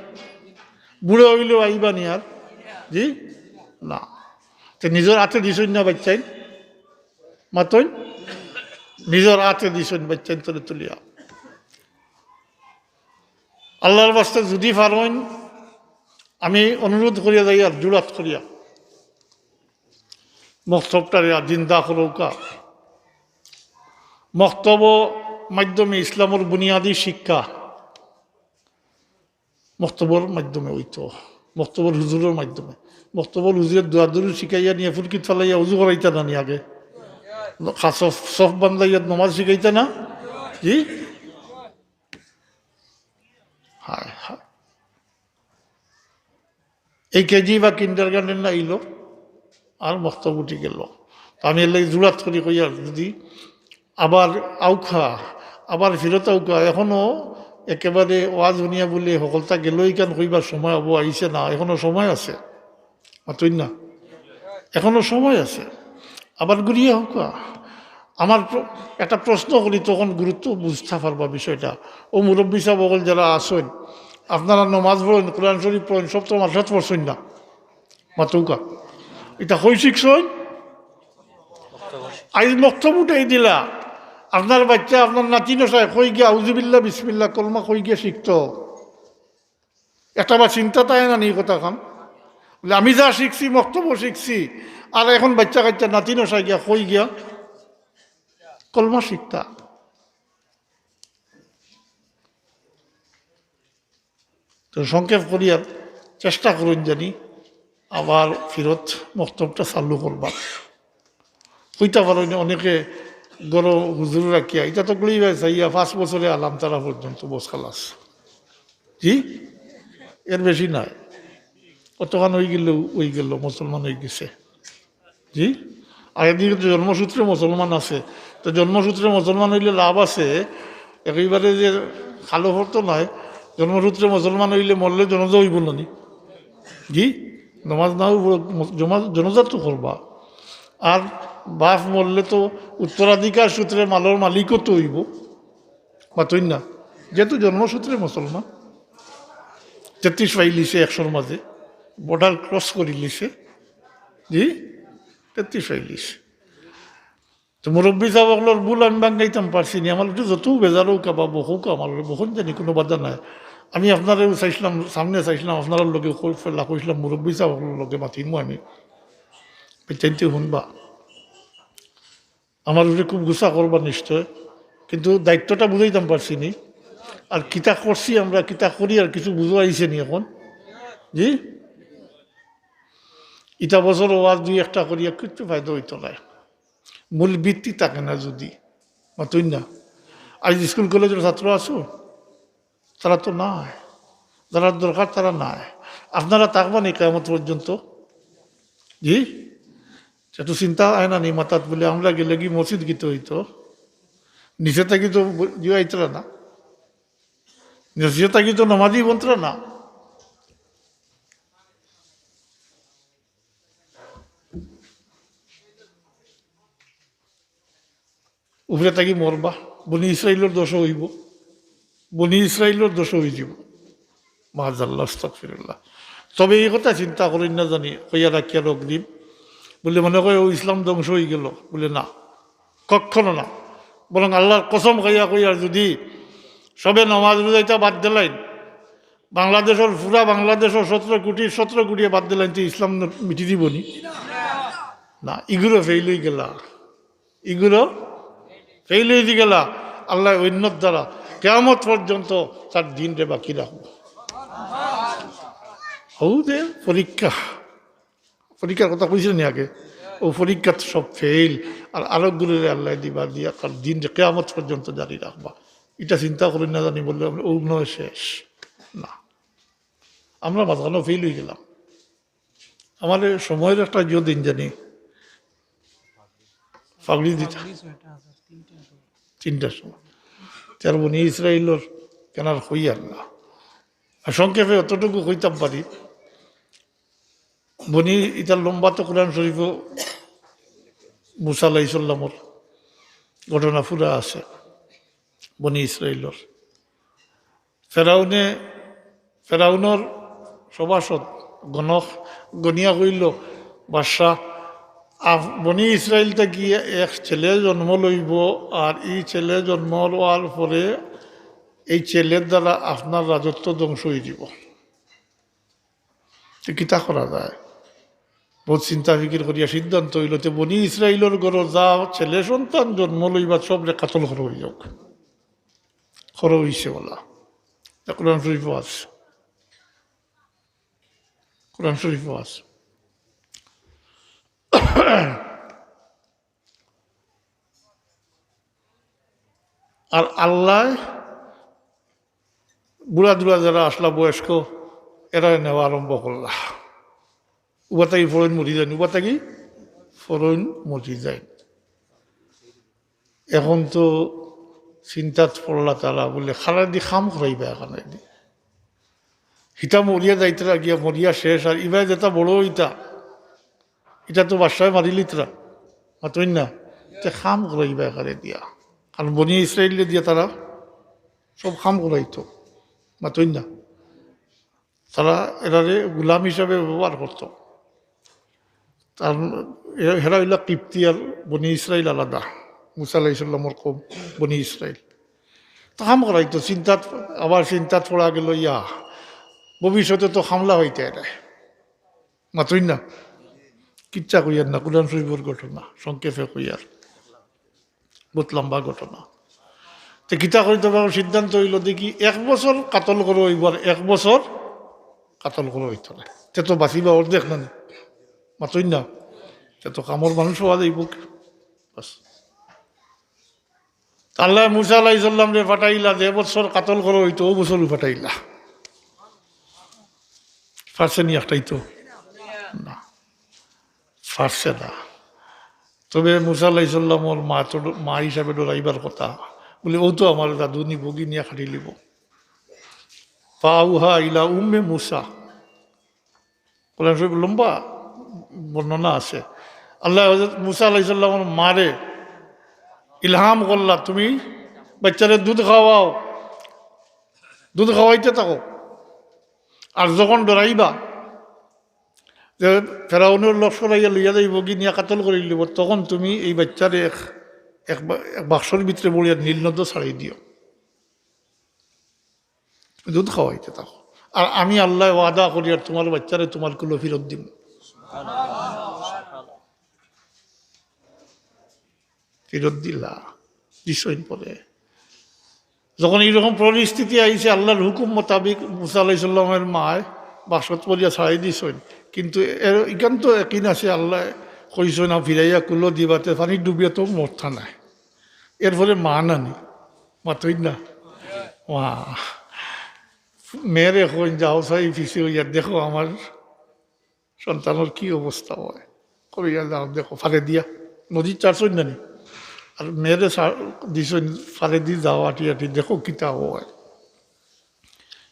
বুড়া অইলেও আইবা নি আর? জি না। তে নিজর আতে দিছইন না বাচ্চাইন? মাতইন? নিজর আতে দিছইন বাচ্চাইন তলে তুলিয়া। আল্লাহর ওয়াস্তে যদি পারইন, আমি অনুরোধ করিয়া যাইয়ার, জুরাত করিয়া, মক্তবটারে আর জিন্দা করউক্কা। মক্তব মাধ্যমে ইসলামর বুনিয়াদি শিক্ষা মক্তবর মাধ্যমে অইতো, মক্তবর হুজুরর মাধ্যমে। মক্তবর হুজুরে দোয়া দুরুদ শিখাইয়া নিয়া ফুরকিত ফালাইয়া উজু করাইতা না নি আগে? খা-, সফ, সফ বান্ধাইয়া নমাজ শিখাইতা না? জি? হায় হায়। এই কেজি বা কিন্ডারগার্টেন আইলো, আর মক্তব উঠি গেল। তো আমি এর লাগি জুরাত করি কইয়ার, যদি আবার আউক্কা, আবার ফিরত আউক্কা, এখনো একেবারে ওয়াজ হুনিয়া বুলে হকলতা গেল, ইখান কইবার সময় অবো আইছে না, এখনো সময় আছে। মাতইন না, এখনো সময় আছে, আবার ঘুরিয়া আউক্কা। আমার প্র-, একটা প্রশ্ন করি, তখন গুরুত্ব বুঝতা পারবা বিষয়টা। ও মুরব্বী সাব অকল যারা আছইন, আপনারা নমাজ পড়ইন, কোরআন শরীফ পড়ইন, সব তো মাদ্রাসাত পড়ছইন না, মাতউক্কা। ইতা কই শিখছইন? আইজ মক্তব উঠাই দিলা, আপনার বাচ্চা, আপনার নাতি নশায় কই গিয়া আউজুবিল্লাহ বিসমিল্লাহ কলমা কই গিয়া শিখতো? একটা বার চিন্তা তাই না নি কথা খান? বলে, আমি যা শিখছি, মক্তবও শিখছি, আর এখন বাচ্চা কাচ্চা নাতি নশায় গিয়া কই গিয়া কলমা শিখতা। তো সংক্ষেপ করিয়া চেষ্টা করইন জানি আবার ফিরত মক্তবটা চালু করবা। কইতা পারইন অনেকে গরো হুজুর রাখিয়া, ইটা তো গলেই ভাই চাইয়া পাঁচ বছরে আলাম তারা পর্যন্ত বস খালাস। জি, এর বেশি নাই। কতখান হয়ে গেল, হয়ে গেল, মুসলমান হয়ে গেছে। জি, আর এদিকে তো জন্মসূত্রে মুসলমান আছে, তো জন্মসূত্রে মুসলমান হইলে লাভ আছে, একেবারে যে কালো পড়তো নয়, জন্মসূত্রে মুসলমান হইলে মরলে জনাজা হইব না নি? জি, নমাজ না হইব, জমা-, জনাজা তো করবা। আর বাপ মরলে তো উত্তরাধিকার সূত্রে মালর মালিকও তো হইব, মাতইন না, যেহেতু জন্মসূত্রে মুসলমান। তেত্রিশ পাইলিছে একশোর মাঝে, বর্ডার ক্রস করিলিছে। জি, তেত্রিশ পাইলিছে। তো মুরব্বী সাব অকলর ভুল আমি ভাঙাইতাম পারছি নি। আমার একটু যত বেজার হোক বা বকুক, আমার লগে বকুন জানি, কোনো বাধা নাই। আমি আপনারেও চাইছিলাম, সামনে চাইছিলাম, আপনারার লগে কই-, ফেলা কইছিলাম, মুরব্বী সাব অকলর লগে মাতিমু আমি। বেচাইনতে শুনবা। আমার উপরে খুব গুসা করবা নিশ্চয়, কিন্তু দায়িত্বটা বুঝাইতাম পারছি নি। আর কিতা করছি আমরা, কিতা করি, আর কিছু বুঝা আইছে নি এখন? জি, ইটা বছর ওয়াজ দুই একটা করিয়া কিচ্ছু ফায়দা হইতো না, মূল ভিত্তি থাকে না যদি। মাতইন না, আজ স্কুল কলেজের ছাত্র আছো, তারা তো নাই, যারা দরকার তারা নাই। আপনারা থাকবা নি কিয়ামত পর্যন্ত? জি, একটু চিন্তা হয় না নি মাথাত? বলে আমরা গেলে কি মসজিদ গীত হইতো, নিচে থাকি তো ব-, জিও আইতরা না, নিচে থাকি তো নমাজি বনতরা না। উপরে থাকি মরবা, বনি ইসরাইলর দোষ হইব, বনি ইসরাইলর দোষ হয়ে যাব। মাআজাল্লাহ, আস্তাগফিরুল্লাহ। তবে এই কথা চিন্তা করেন না জানি, কইয়া রাখিয়া লোক দিন। বলে, মনে করে ও ইসলাম ধ্বংস হয়ে গেল। বলে, না, কখনো না। বরং আল্লাহর কসম খাইয়া কইয়ার, যদি সবে নমাজ রোজাইতা বাদ দিলাইন, বাংলাদেশের পুরা বাংলাদেশের সতেরো কোটি, সতেরো কোটি বাদ দিলাইন, তো ইসলাম মিটি দিব নি? না, ইগুলো ফেল হয়ে গেলা। ইগুলো ফেল হয়ে গেলা। আল্লাহ অন্যর দ্বারা কিয়ামত পর্যন্ত তার দিনরে বাকি রাখবো। হউ দে পরীক্ষা, পরীক্ষার কথা কইছিলেন আগে, ও পরীক্ষা তো সব ফেল। আর আরো গুলোরে আল্লাহ দিবা দিয়া তার দিনরে কিয়ামত পর্যন্ত জারি রাখবা। এটা চিন্তা করি না জানি বললে আমরা ও নয় শেষ। না, আমরা মাঝখানে ফেল হয়ে গেলাম। আমার এই সময়ের একটা ইয়ে দিন জানি, পাগড়ি দিতা তিনটার সময়। তার বনি ইসরাইলর কেনার হইয়ার না। আর সংক্ষেপে অতটুকু কইতাম পারি, বনি ইতার লম্বা তো কোরআন শরীফও মুসা আলাইহিস সালামর ঘটনা পুরা আছে। বনি ইসরাইলর ফেরাউনে, ফেরাউনর সভাসদ গণক গনিয়া কইল, বাদশাহ, আপ-, বনি ইসরাইল থাকি এক ছেলে জন্ম লইব, আর এই ছেলে জন্ম লওয়ার পরে এই ছেলের দ্বারা আপনার রাজত্ব ধ্বংস হয়ে দিব। তো কিতা করা যায়? বহুত চিন্তা ফিকির করিয়া সিদ্ধান্ত হইল, তে বনি ইসরাইলর ঘরো যা ছেলে সন্তান জন্ম লইবা, সবরে কাতল করা হয়ে যাক। করা হইছে বলা। তা কোরআন শরীফও আছে, কোরআন শরীফও আছে। আর আল্লাহ বুড়া দুড়া যারা আসলা বয়স্ক, এরা নেওয়া আরম্ভ করলা। উবা থাকি ফরইন মরি যাইন, উবা থাকি ফরইন মরি যাইন। এখন তো চিন্তাত পড়লা তারা, বলে, খারা দি কাম করাইবা এখন এদি। হিতা মরিয়া যাইতরা গিয়া, মরিয়া শেষ, আর ইবায় যেটা বড় ইটা, এটা তো বাদশায় মারিলিতরা, মাতইন না। তে কাম করাইবা এখানে দিয়া। কারণ বনি ইসরাইলরে দিয়া তারা সব কাম করাইতো। মাতইন না। তারা এরারে গোলাম হিসাবে ব্যবহার করতো। তার এরা, এরা অইলা কিপ্তি আর বনি ইসরাইল আলাদা। মুসা আলাইহিস সালামর কওম বনি ইসরাইল। তো কাম করাইতো, চিন্তাত, আবার চিন্তাত পড়া গেল, ইয়া, ভবিষ্যতে তো কামলা অইতে এরা। মাতইন না। কিচ্ছা কইয়ার না, কোরআন শরীফর ঘটনা, সংক্ষেপে কইয়ার। বহুত লম্বা ঘটনা। তে কিতা কইতো পারো, সিদ্ধান্ত অইলো দেখি এক বছর কাতল করা অইবো আর এক বছর কাতল করা অইতো না। তে তো বাঁচিবা অর্ধেক না নি? মাতইন না। তে তো কামর মানুষ অওয়া যাইবো কি? বাস। আল্লায় মুসা আলাইহিস সালামরে পাঠাইলা, যে বছর কাতল করা অইতো, অউ বছরউ পাঠাইলা। পারছে নি একটাইতো? না, পারছে না। তবে মুসা আলাইহিস সালামর মা তো, মা হিসাবে ডরাইবার কথা। বলে, "অউ তো আমার দাদু নিবো, গি নিয়া কাটিলিবো।" ফাআউহা ইলা উম্মে মুসা। কোরআন শরীফ লম্বা বর্ণনা আছে। আল্লায় হযরত মুসা আলাইহিস সালামর মারে ইলহাম করলা, "তুমি বাইচ্চারে দুধ খাওয়াও, দুধ খাওয়াইতে থাকো। আর যখন ডরাইবা যে ফেরাউনর লস্কর আইয়া লইয়া যাইবো, গি নিয়া কাতল করিলিবো, তখন তুমি এই বাইচ্চারে এক, এক বা-, এক বাক্সর ভিতরে ভরিয়া নীল নদো ছাড়ি দিও।" দুধ খাওয়াইতে থাকো। আর আমি আল্লায় ওয়াদা করিয়ার তুমার বাইচ্চারে তুমার কুলো ফিরত দিমু। ফিরত দিলা, দিছইন পরে। যখন এইরকম পরিস্থিতি আইছে, আল্লাহর হুকুম মোতাবিক মুসা আলাইহিস সালামের মায় বাক্সত ভরিয়া ছাড়াই দিছইন। কিন্তু এর, ইখান তো একিন আছে, আল্লায় কইছইন না ফিরাইয়া কুলো দিবা, তে পানিত ডুবিয়া তো মরতা নায়। এরপরে মা নানি, মাতইন না। মা, মেয়েরে কইন, "যাও চাই পিছে অইয়া দেখো আমার সন্তানর কি অবস্থা অয়।" করিয়া যাও দেখো, ফারে দিয়া। নদীত ছাড়ছইন নানি। আর মেয়েরে ছা-, দিছইন ফারে দি, "যাও আটি আটি দেখো কিতা অয়।"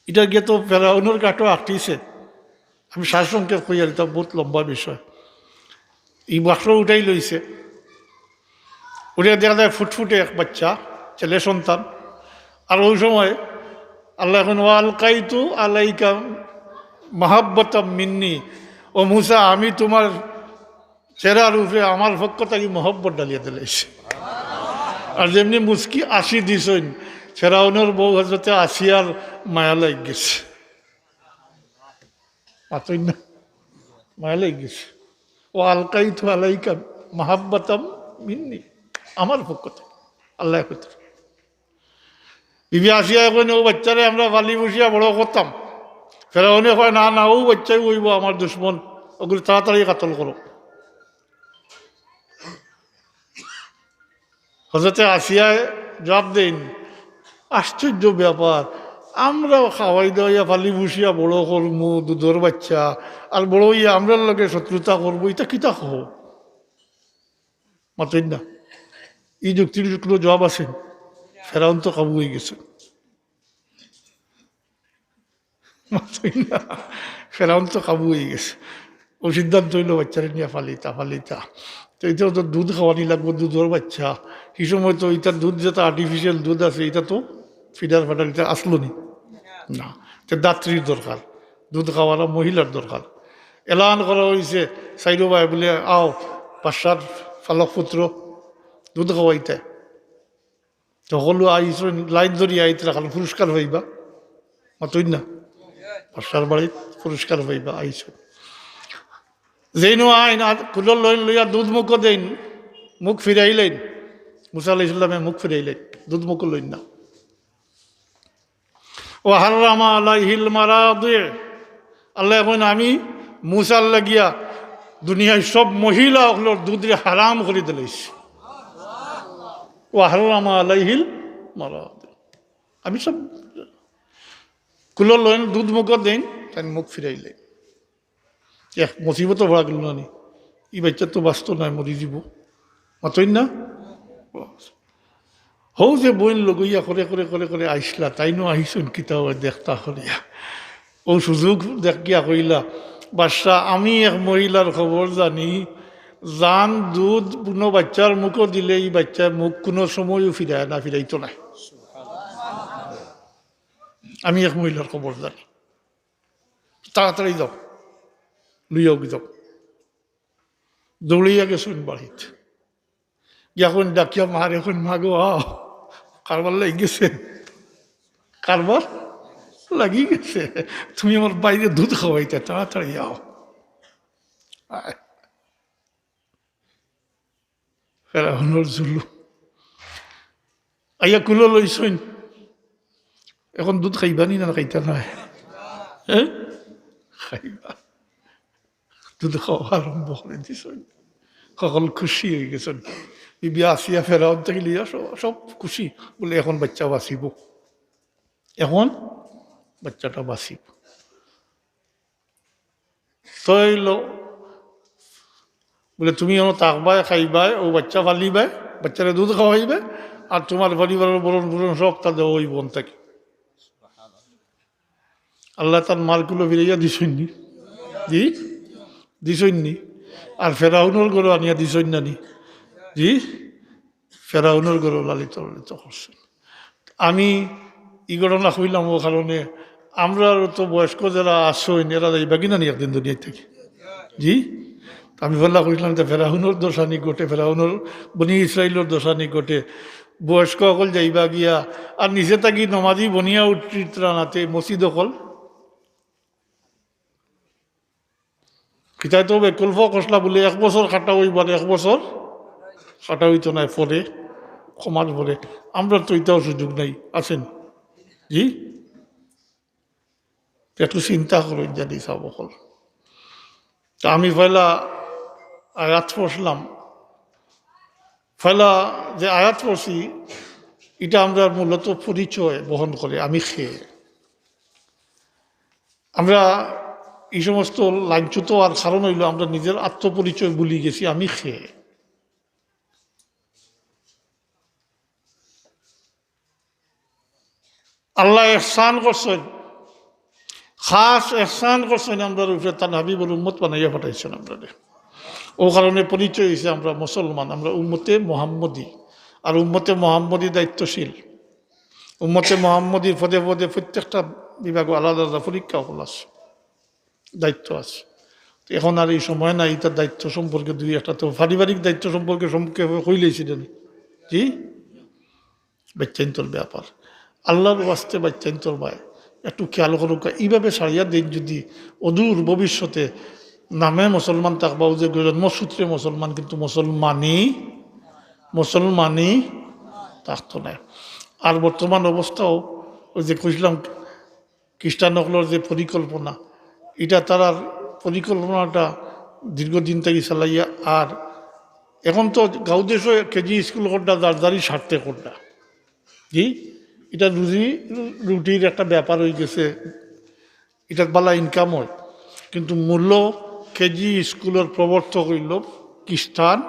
ইটা গিয়া তো ফেরাউনর গাটো আটিছে। আমি সারসংক্ষেপ কইয়ার, ইটা বহুত লম্বা বিষয়। ই বাক্স উঠাই লইছে। উঠাইয়া দেখা যায় ফুটফুটে এক বাইচ্চা, ছেলে সন্তান। আর অউ সময় আল্লায় কইন, "ওয়া আলকাইতু আলাইকা মাহাব্বাতাম মিন্নি।" ও মুসা, আমি তুমার চেহারার উপরে আমার পক্ষ থাকি মহব্বত ঢালিয়া দিলাইছি। আর যেমনি মুচকি হাসি দিছইন, ফেরাউনর বউ হযরতে আসিয়ার মায়া লাগি গেছে। মাতইন না, মায়া লাগি গেছে। "ওয়া আলকাইতু আলাইকা মাহাব্বাতাম মিন্নি", আমার পক্ষ থাকি। আল্লায় কইতরা। বিবি আসিয়ায় কইন, "অউ বাইচ্চারে আমরা পালি পুষিয়া বড় করতাম।" ফেরাউনে কয়, "না, না, অউ বাইচ্চাউ অইবো আমার দুশমন, অগুরে তাড়াতাড়ি কাতল করো।" হযরতে আসিয়ায় জবাব দেইন, "আশ্চর্য ব্যাপার, আমরা খাওয়াই দাওয়াইয়া পালি পুষিয়া বড় করমু, দুধর বাইচ্চা, আর বড় অইয়া আমরার লগে শত্রুতা করবো, ইটা কিতা কও?" মাতইন না। ই যুক্তির কুনো জবাব আছে? ফেরাউন তো কাবু অইগেছে। মাতইন না। ফেরাউন তো কাবু অইগেছে। অউ সিদ্ধান্ত অইলো বাইচ্চারে নিয়া পালিতা, পালিতা। তো ইটা তো দুধ খাওয়ানি লাগবো, দুধর বাইচ্চা। হি সময় তো ইটা দুধ যেটা artificial দুধ আছে, ইটা তো ফিডার ফাডার ইটা আছলো নি? না। তো দাত্রীর দরকার, দুধ খাওয়ারা মহিলার দরকার। এলান করা অইছে, চাইরো ভাই বলে, "আও, বাদশার পালক পুত্র, দুধ খাওয়াইতায়।" তো হকলু আইছইন, লাইন ধরি আইতরা, কারণ পুরস্কার পাইবা। মাতইন না? বাদশার বাড়িত পুরস্কার পাইবা, আইছইন। যেইন আইন, আর কুলো লইন, লইয়া দুধ মুখো দেইন, মুখ ফিরাইলাইন। মুসা আলাইহিস সালামে মুখ ফিরাইলাইন, দুধ মুখো লইন না। "ওয়া হাররামা আলাইহিল মারাদি।" আল্লায় কইন, "আমি মুসার লাগিয়া দুনিয়ার সব মহিলা অকলর দুধরে হারাম করি দিলাইছি।" "ওয়া হাররামা আলাইহিল মারাদি।" আমি সব কুলো লইন, দুধ মুখো দেইন, তাইন মুখ ফিরাইলে। এক মুসিবতো পড়া গেল না নি? ই বাইচ্চা তো বাঁচতো নায়, মরি যিবো। মাতইন না? হউ যে বইন লগইয়া করে করে করে করে আইছলা, তাইনও আইছইন কিতা অয় দেখতা করিয়া। অউ সুযোগ দেখিয়া কইলা, "বাদশা, আমি এক মহিলার খবর জানি, জান দুধ কোনো বাচ্চার মুখো দিলে ই বাচ্চায় মুখ কোনো সময়ও ফিরায় না, ফিরাইতো নায়। আমি এক মহিলার খবর জানি, তাড়াতাড়ি যাও, লইয়াও যাও। দৌড়াইয়া গেছইন বাড়িত, গিয়া কইন ডাকিয়া, "মারে কইন, মা গো, আও, কারবার লাগি গেছে, কারবার লাগি গেছে, তুমি আমার বাইরে দুধ খাওয়াইতে, তাড়াতাড়ি আও।" আয়। ফেরাউনর জুলু। আইয়া কুলো লইছইন। এখন দুধ খাইবা নি না খাইতা নায়? হ্যাঁ? খাইবা। দুধ খাওয়া আরম্ভ করি দিছইন। সকল খুশি অই গেছইন। বিবি আসিয়া ফেরাউন থাকি লইয়া সব, সব খুশি। বলে, "এখন বাচ্চা বাঁচিব, এখন বাচ্চাটা বাঁচিব।" তো অইলো, বলে, "তুমি অনো থাকবায়, খাইবায়, অউ বাচ্চা পালিবায়, বাচ্চারে দুধ খাওয়াইবায়, আর তুমার পরিবারর ভরণ পোষণ সবতা দেওয়া অইবো অন থাকি।" আল্লায় তান মালকুলো ফিরাইয়া দিছইন নি? জি? দিছইন নি? আর ফেরাউনর ঘরো আনিয়া দিছইন না নি? জি? ফেরাউনর ঘরো লালিত পালিত করছইন। আমি ই ঘটনা কইলাম অউ কারণে, আমরার তো বয়স্ক যেরা আছইন, এরা যাইবা কিনা নি একদিন দুনিয়া থাকি? জি? আমি পয়লা কইলাম যে ফেরাউনর দশা নি ঘটে, ফেরাউনর, বনি ইসরাইলর দশা নি ঘটে, বয়স্ক অকল যাইবা গিয়া, আর নিচে থাকি নমাজি বনিয়া উঠিত্রা নাতে মসজিদ অকল। কিতায় তো বেকল্প কষলা বলে এক বছর কাটা অইবার, এক বছর কাটা অইতো নায়, পরে, কমার পরে। আমরার তো ইতাও সুযোগ নাই, আছে নি? জি? একটু চিন্তা করইন জানি সব অকল। তা আমি পয়লা আয়াত পড়ছিলাম, পয়লা যে আয়াত পড়ছি, ইটা আমরার মূলত পরিচয় বহন করে, আমি কে। আমরা ই সমস্ত লাঞ্ছিত অওয়ার কারণ অইলো আমরা নিজের আত্মপরিচয় ভুলি গেছি, আমি কে। আল্লায় এহসান করছইন, খাস এহসান করছইন আমরার উপরে, তান হাবিবর উম্মত বানাইয়া পাঠাইছইন আমরারে। অউ কারণে পরিচয় অইছে আমরা মুসলমান, আমরা উম্মতে মোহাম্মদী। আর উম্মতে মোহাম্মদী দায়িত্বশীল। উম্মতে মোহাম্মদীর পদে পদে প্রত্যেকটা বিভাগো আলাদা আলাদা পরীক্ষা অকল আছে, দায়িত্ব আছে। তো এখন আর ই সময় নাই, ইতার দায়িত্ব সম্পর্কে দুই একটা, তো পারিবারিক দায়িত্ব সম্পর্কে সংক্ষেপে কইলাইছি নি? জি? বাচ্চাইন্তর ব্যাপার। আল্লাহর ওয়াস্তে বাচ্চাইন্তর বায় একটু খেয়াল করউক্কা, ইভাবে ছাড়িয়া দেইন যদি অদূর ভবিষ্যতে নামে মুসলমান থাকবা, অউ যে জন্মসূত্রে মুসলমান, কিন্তু মুসলমানি, মুসলমানি থাকতো নায়। আর বর্তমান অবস্থাও অউ যে কইছিলাম, খ্রিস্টান অকলর যে পরিকল্পনা, ইটা তারার পরিকল্পনাটা দীর্ঘদিন থাকি চালাইয়া, আর এখন তো গাঁও দেশো কেজি স্কুল কররা, যার যারই স্বার্থে কররা। জি, ইটা রুজি রুটির একটা ব্যাপার অই গেছে, ইটা ভালা ইনকাম অয়, কিন্তু মূল কেজি স্কুলর প্রবর্তক অইলো খ্রিস্টান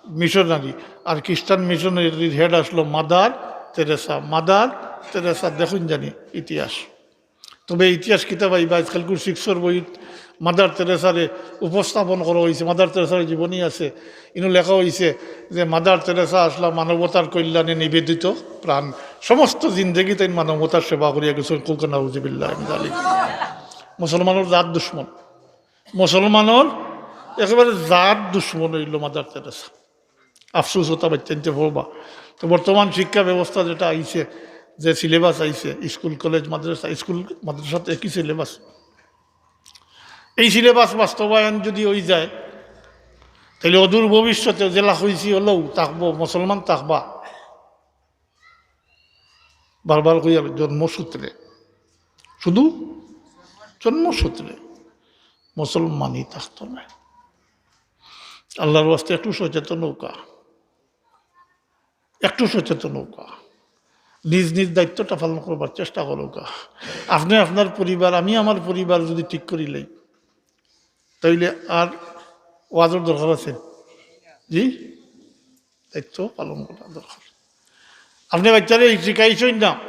মিশনারি, আর খ্রিস্টান মিশনারির হেড আছলো মাদার তেরেসা। মাদার তেরেসা দেখইন জানি ইতিহাস। তবে ইতিহাস কিতা পাইবা, আজকালকুর সিক্সর বইত মাদার তেরেসারে উপস্থাপন করা অইছে, মাদার তেরেসার জীবনী আছে, ইনো লেখা অইছে যে মাদার তেরেসা আছলা মানবতার কল্যাণে নিবেদিত প্রাণ, সমস্ত জিন্দেগি তাইন মানবতার সেবা করিয়া গেছইন। কউক্কা নাউজুবিল্লাহ মিন যালিক। মুসলমানর জাত দুশমন, মুসলমানর একেবারে জাত দুশমন অইলো মাদার তেরেসা। আফসোস অতা বাচ্চাইন্তে পড়বা। তো বর্তমান শিক্ষা ব্যবস্থা যেটা আইছে, যে সিলেবাস আইছে, স্কুল, কলেজ, মাদ্রাসা, স্কুল, মাদ্রাসাত একই সিলেবাস। এই সিলেবাস বাস্তবায়ন যদি অই যায়, তাইলে অদূর ভবিষ্যতে যেলা কইছি অলাউ থাকবো, মুসলমান থাকবা। বারবার কইয়ার জন্মসূত্রে, শুধু জন্মসূত্রে মুসলমানি থাকতো নায়। আল্লাহর ওয়াস্তে একটু সচেতন অউক্কা, একটু সচেতন অউক্কা, নিজ নিজ দায়িত্বটা পালন করবার চেষ্টা করউক্কা। আপনে আপনার পরিবার, আমি আমার পরিবার যদি ঠিক করিলাই, তাইলে আর ওয়াজর দরকার আছে? জি, দায়িত্ব পালন করা দরকার। আপনে বাচ্চারে শিখাইছইন না,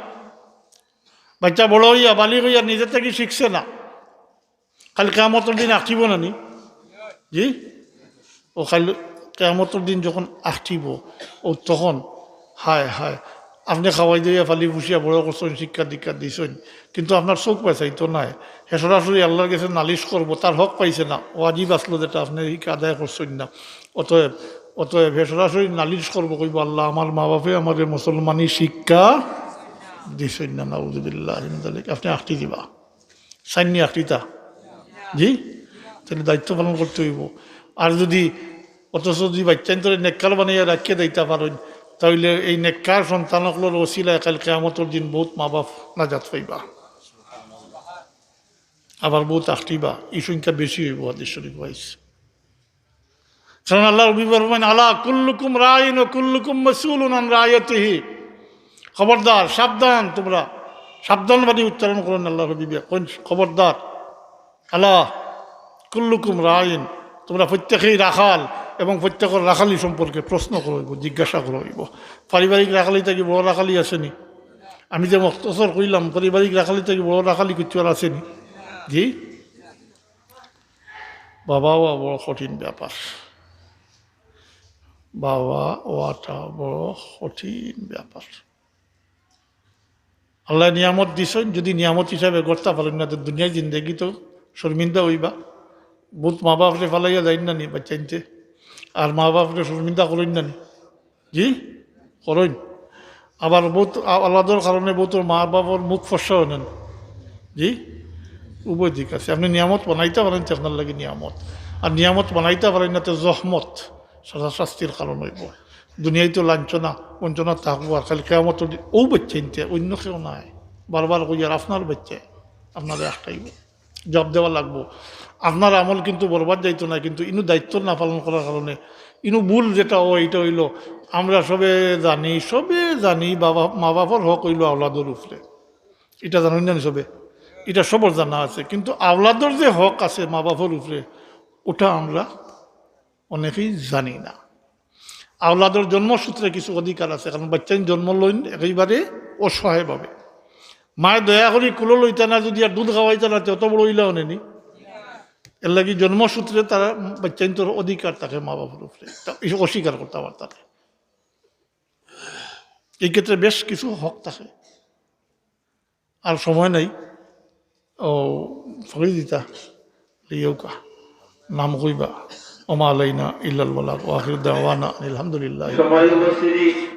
বাচ্চা বড় অইয়া, বালিগ অইয়া নিজে থাকি শিখছে না, কাইল কিয়ামতর দিন আটকিবো না নি? জি, ও কাইল কিয়ামতর দিন যখন আখটিব, ও তখন, হায় হায়, আপনে খাওয়াই দিয়া ফালি ফুসিয়া বড় করছইন, শিক্ষা দীক্ষা দিছইন, কিন্তু আপনার চউখ বাঁচাইতো নায়। হে সরাসরি আল্লার গেছে নালিশ করবো, তার হক পাইছে না, ওয়াজিব আছলো যেটা আপনে ই আদায় করছইন না। অতএব, অতএব হে সরাসরি নালিশ করবো, কইবো, "আল্লা, আমার মা বাপে আমারে মুসলমানি শিক্ষা দিছইন না, নাউজুবিল্লাহি মিন যালিক।" আপনে আখটি দিবা, চাইন নি আখটিতা? জি, তাইলে দায়িত্ব পালন করতে অইবো। আর যুদি, অথচ যুদি বাইচ্চাইন্তরে নেককার বানাইয়া রাখিয়া দিতা পারইন, তাইলে এই নেককার সন্তান অকলর ওসিলায় কাইল কিয়ামতর দিন বউত মা বাপ নাজাত পাইবা। আবার বউত আখটিবা, ই সংখ্যা বেশি অইবো, হাদিস শরীফো আইছে। কারণ আল্লার হাবিবে ফরমাইন, "আলা কুল্লুকুম রাইন ওয়া কুল্লুকুম মাসউলুন আন রাইয়াতিহি।" খবরদার, সাবধান তুমরা, সাবধান বাণী উচ্চারণ করইন আল্লার হাবিবে, কইন, "খবরদার, আলা কুল্লুকুম রাইন, তুমরা প্রত্যেকেই রাখাল এবং প্রত্যেকর রাখালি সম্পর্কে প্রশ্ন করা অইবো, জিজ্ঞাসা করা অইবো।" পারিবারিক রাখালি থাকি বড় রাখালি আছে নি? আমি যে মখতসর কইলাম, পারিবারিক রাখালি থাকি বড় রাখালি কিচ্ছু আর আছে নি? জি? বাবা অওয়া বড় কঠিন ব্যাপার। বাবা অওয়াটা বড় কঠিন ব্যাপার। আল্লায় নিয়ামত দিছইন, যুদি নিয়ামত হিসাবে গড়তা পারইন না, তে দুনিয়ার জিন্দেগি তো শর্মিন্দা অইবা। বউত মা বাপরে ফালাইয়া যাইন না নি বাইচ্চাইন্তে, আর মা বাপরে শর্মিন্দা করইন না নি? জি, করইন। আবার বউত আ-, আওলাদর কারণে বউতর মা বাপর মুখ ফর্সা অইন না নি? জি, উভয় দিক আছে। আপনে নিয়ামত বানাইতা পারইন, তে আপনার লাগি নিয়ামত, আর নিয়ামত বানাইতা পারইন না, তে জহমত, সাজা শাস্তির কারণ অইবো। দুনিয়াইত লাঞ্ছনা বঞ্চনা থাকবো, আর কাইল কিয়ামতর দিন অউ বাইচ্চাইন্তে, অইন্য কেউ নায়। বারবার কইয়ার, আপনার বাইচ্চায় আপনারে আটকাইবো, জবাব দেওয়া লাগবো। আপনার আমল কিন্তু বরবাদ যাইতো না, কিন্তু ইনু দায়িত্ব না পালন করার কারণে ইনু ভুল যেটা অয়, ইটা অইলো, আমরা সবে জানি, সবে জানি, বাবা, মা বাপর হক অইলো আওলাদর উপরে, ইটা জানইন না নি সবে? ইটা সবর জানা আছে, কিন্তু আওলাদর যে হক আছে মা বাপর উপরে, ওটা আমরা অনেকেই জানি না। আওলাদর জন্মসূত্রে কিছু অধিকার আছে, কারণ বাইচ্চাইন জন্ম লইন একেবারে অসহায়ভাবে। মায়ে দয়া করি কুলো লইতা না, যুদি আর দুধ খাওয়াইতা না, তে অত বড় অইলা অনে নি। এরলাগি জন্মসূত্রে তারা বাইচ্চাইন্তর অধিকার থাকে মা বাপর উপরে, তা অস্বীকার করতা পারতা না। এই ক্ষেত্রে বেশ কিছু হক থাকে। আর সময় নাই। ও, ফরি দিতা, লিয়ৌকা, নাম কইবা, ওমা আলাইনা ইল্লাল বালাগ, ওয়া আখিরু দাওয়ানা আলহামদুলিল্লাহ।